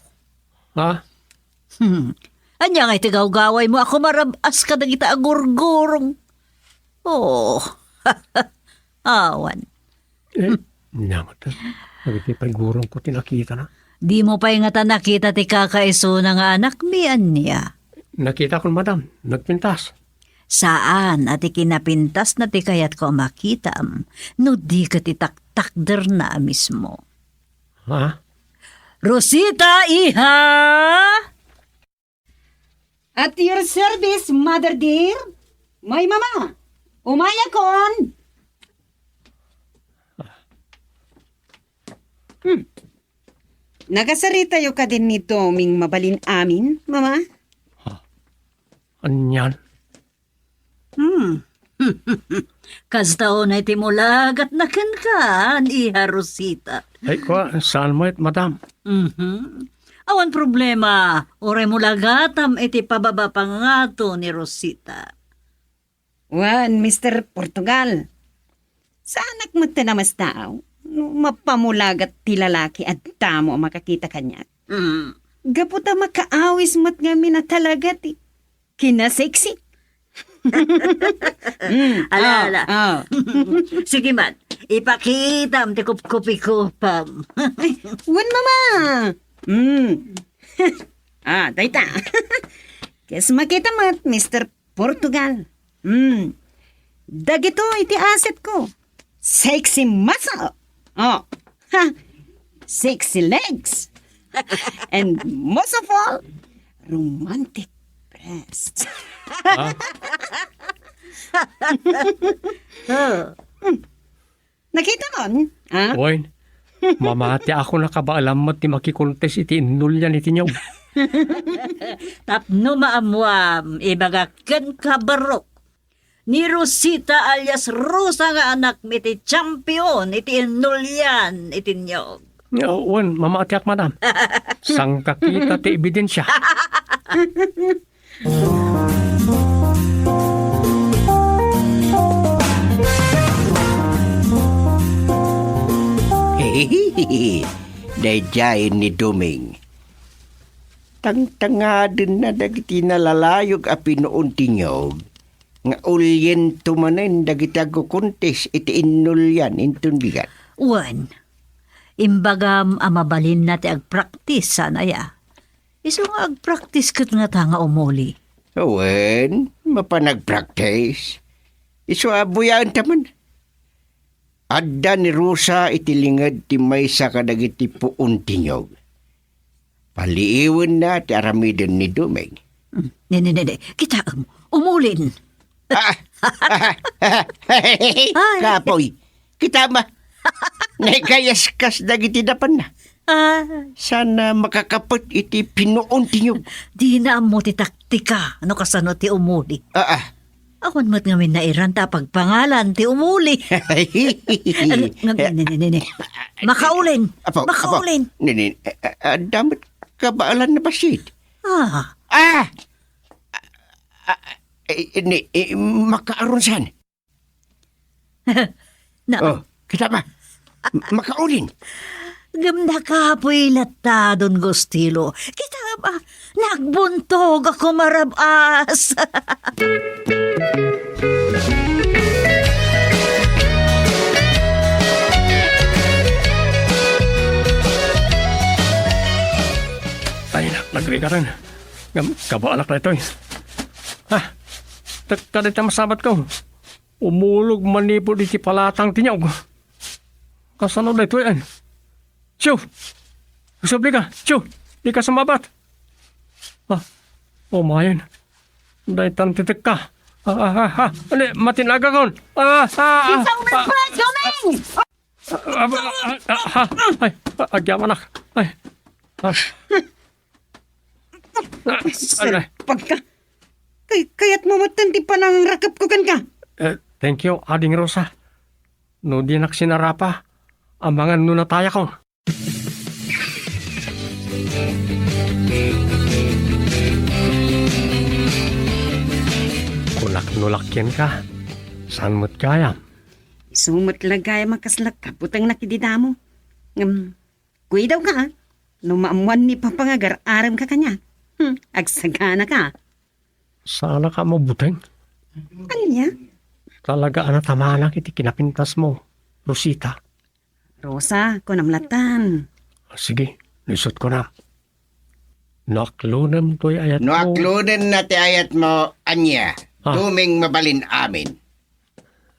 Ha? Hmm. Ania nga iti gawgawaymo a kumarab-as kadagita a gurgurong? Oh. Awan. Eh, nia met, dagiti pay gurongko ti nakitana. Dimo pay ngata nakita ti kakaisuna nga anakmi, ania? Nakitakon, madam. Nagpintas. Saan a ti kinapintasna ti kayatko a makitam, no di ket ti taktakderna a mismo. Ha? Rosita, iha! At your service, mother dear. My mama, umayakon. Hmm. Nagasaritayo kadin ni Doming Mabalin Amin, mama? Ha? Anian? Hmm. Kasta unay ti mulagatna kenka, iha Rosita. Ay, kwa, saan met, madam? Mhm. Awan problema, uray mulagatam iti pababa pangngato ni Rosita. Wen, Mister Portugal, saanak met ti namastaaw no mapamulagat ti lalaki a damo a makakita kaniak. Mm. Gapu ta makaawis met ngamin a talaga ti kinasexy. Mm, ala, ah, ala. Ah. Sige man, ipakitam ti kupkupikupam. Wen, mama. Mm. Ah, dayta. Kas makita met, Mister Portugal. Mm. Dagitoy ti assetko. Sexy muscle. Oh. Ha. Sexy legs. And most of all, romantic breasts. Ah. Oh. Nakita mo? Ah? Wen, mamatiakon a kabaelam met ti makikontes iti innulian iti niyog. Tapno maammuam, ibagak kenka, barok. Ni Rosita alias Rosa nga anakmi ti champion iti innulian iti niyog. Oh, wen, mamatiak, madam. Sangkakita ti ebidensia. Daydiay ni Doming. Tangtangadenna dagiti nalalayog a pinuon ti niyog nga uliento manen dagiti agkukontes iti innulian inton bigat. Wen, imbagam a mabalinna ti agpraktis, saan aya? Isu nga agpraktis ket ngata nga umuli. Wen, mapan agpraktis. Isu a buyaenta man. Adda ni Rosa iti linged ti maysa kadagiti puon ti niyog. Paliiwenna ti aramiden ni Doming. Hmm. Ne, ne, ne, ne. Kitaem, umulin. Ah! Ay. Kapoy, kita ma. Naikayaskas dagiti dapanna. Ah. Sana makakapet iti pinuon ti niyog. Dina ammo ti taktika no kasano ti umuli. Ah, ah. Awan met ngamin nairan ta pagpangalan ti umuli. Ano, ne, ne, ne, ne. Makaulin. Apo, apo. Makaulin. Ne, ne, eh, eh, adda met kabaelan a bassit. Ah. Ah! Ah, eh, ni, eh, makaarunsan. Na- Oh, kita ba? M-, makaulin. Ngem nakapoy latta, Don Gustilo. Kita ba? Nagbuntog ako marabas. Ay, nagrigaran. Ngem, kabaelak daytoy. Ah, tekka dayta masabatko. Umulog manipud iti palatang ti niyog. Kasano daytoy, ay? Siu! Subli ka, siu! Dika sumabat! Ah, umayen. Daytan ti tekka. Ah, ah, ah, ah. Ania, matinagakon. Ah, ah, ah, ah. It's over, Doming! Ah, ah, ah, ah, ah, ay, ah, agyamanak. Ay. Ah. Ah, ay. Salpagka. Kay-, kayatmo met ti panangrakepko kenka. Eh, thank you, Ading Rosa. No dinak sinarapa, amangan no natayakon. Kunak no lakyan ka, saan met gayam? Isu met la gayam a kasla kabutengnak idi damo. Ngem, kuidawka, a. No maammuan ni Papa nga agar-aremka kaniak, hmm, agsaganaka. Saanaka a mabuteng? Ania? Talaga a natamanak iti kinapintasmo, Rosita. Rosa, kunam latan. Sige, no isut' kunam. No aklonem toy ayatmo. No aklonenna ti ayatmo, ania? Ah. Doming mabalin amin.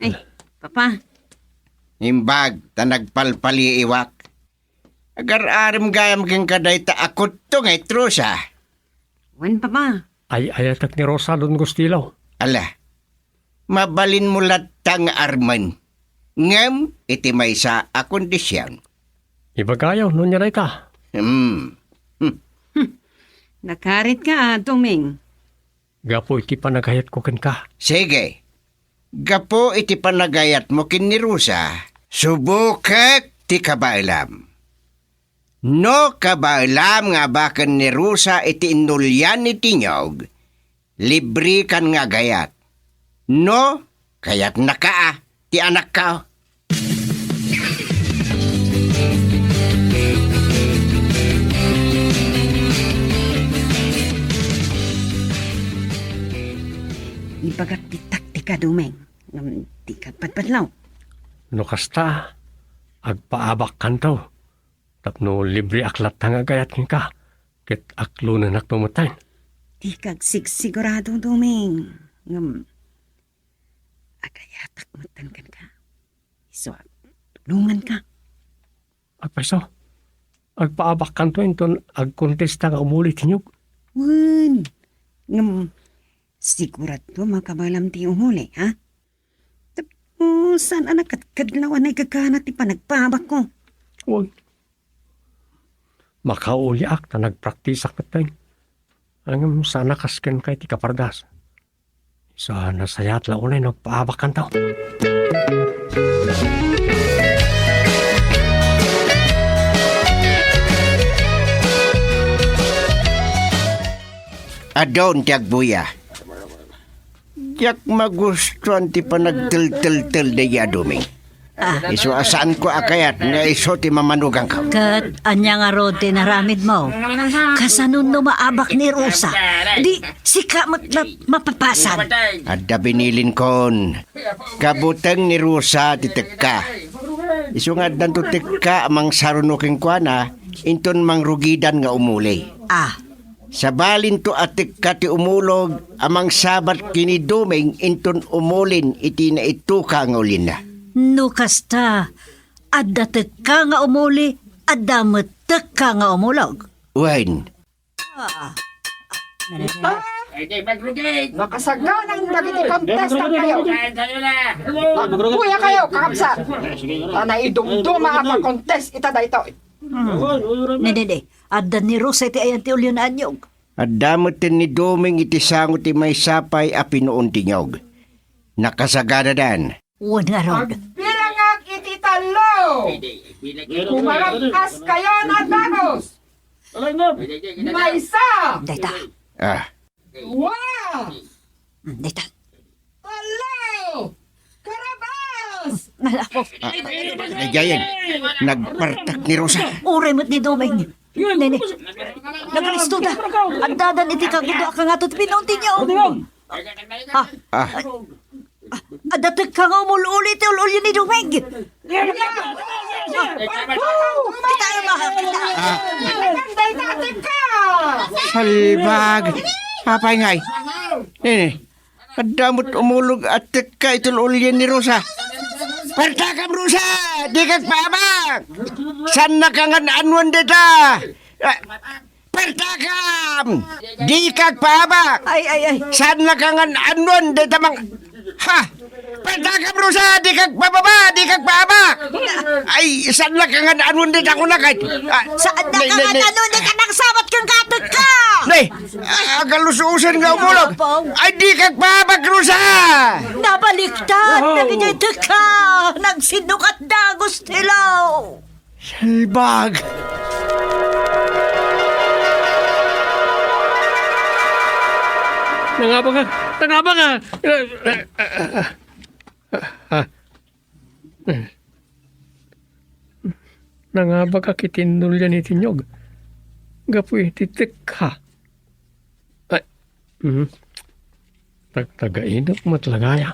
Ay, Papa. Imbag ta nagpalpaliiwak. Agar-arem gayam kenka dayta a kutto nga it Rosa. Wen, Papa. Ay-ayatek ni Rosa, Don Gustilo. Ala, mabalinmo latta nga armen. Ngem iti maysa a kondision. Ibagayo, no ania dayta? Hmm. Hmm. Hmm. Nakaritka, a, Doming. Gapu iti panagayatko kenka. Sige. Gapu iti panagayatmo ken ni Rosa, subokek ti kabaelam. No kabaelam nga abaken ni Rosa iti innulian iti niyog, librekan nga agayat. No, kayatnaka a, ti anakka. Ibagak ti taktika, Doming. Ngem dika agpadpadlaw. No kasta, agpaabakkanto. Tapno libreak latta nga agayat kenka, ket aklonennakto metten. Dika agsigsigurado, Doming. Ngem, agayatak metten kenka. Isu a tulonganka. Agpayso. Agpaabakkanto inton agkontesta nga umuli ti niyog. Wen, ngem sigurado makabalam ti umuli, ha? Tapno saan a nakadkadlaw a naigagana ti panagpaabakko. Wen. Makauliak ta nagpraktisak metten. Ngem saan a kas kenka iti kapardas. Isu a nasayaat la unay no agpaabakkanto. Adun ti agbuya. Diak magustuan ti panagtelteltel daydi a Doming. Ah. Isu a saanko a kayat nga isu ti mamanugangko. Ket ania ngarud ti inaramidmo? Kasano no maabak ni Rosa? Di sika met la mapapasan. Adda binilinkon. Kabuteng ni Rosa ti tekka. Isu nga addanto tekka a mangsaruno kenkuana, inton mangrugidan nga umuli. Ah. Sabalinto a tekka ti umulog a mangsabat ken ni Doming inton umulin iti naituka nga ulienna. No kasta, adda tekka nga umuli, adda met tekka nga umulog. Wen. Ah. Nakasaganang dagiti contestant kayo. Magkuya kayo, kakabsat. Ta naidumduma a pa-contest ita daytoy. Hmm. Ne, ne, ne. Adda ni Rosa iti ayan ti ulio ni Anyog. Adda met ni Doming iti sango ti maysa pay a pinuon ti niyog. Nakasaganadan. Wen ngarud. Agbilangak iti tallo. Kumarap-as kayo a dagus. Maysa. Dayta. Ah. Dua. Hmm, dayta. Hello! Karabas! Nalako. Ah, ah, ah, Jayen, nagpartak ni Rosa. Uray met ni Doming. Nene, nagalisto da. Addadan iti kagudo a kangato ti pinuon ti niyog. Ha? Ah. Ah, adda tekka nga umul-uli ti ul-ulio ni Doming. Kita, Emma. Ah. Salbag. Apay ngay? Nene. Adda met umulog a tekka iti ul-ulien ni Rosa. Partakam, Rosa! Dika agpaabak! Saannaka nga annuan dayta! Ah, partakam! Dika agpaabak! Ay, ay, ay. Saannaka nga annuan dayta mang-, ha! Partakam, Rosa! Dika agpababa! Dika agpaabak! Ay, saannaka nga annuan dayta kunakay? Ah, Saannaka ne, ne, nga ne. Annuan dayta nangsabat kenka a tekka! Ne! Ah, agalususen nga umulog. Apo. Ay, dika agpaabak, Rosa! Nabaliktad dagiti tekka! Nagsinukat dagus ti law! Salbag! Nangabaka! Nangabaka! Nangabaka iti innulian iti niyog gapu iti tekka. Ay, mhm. Tagtagainok met la gaya.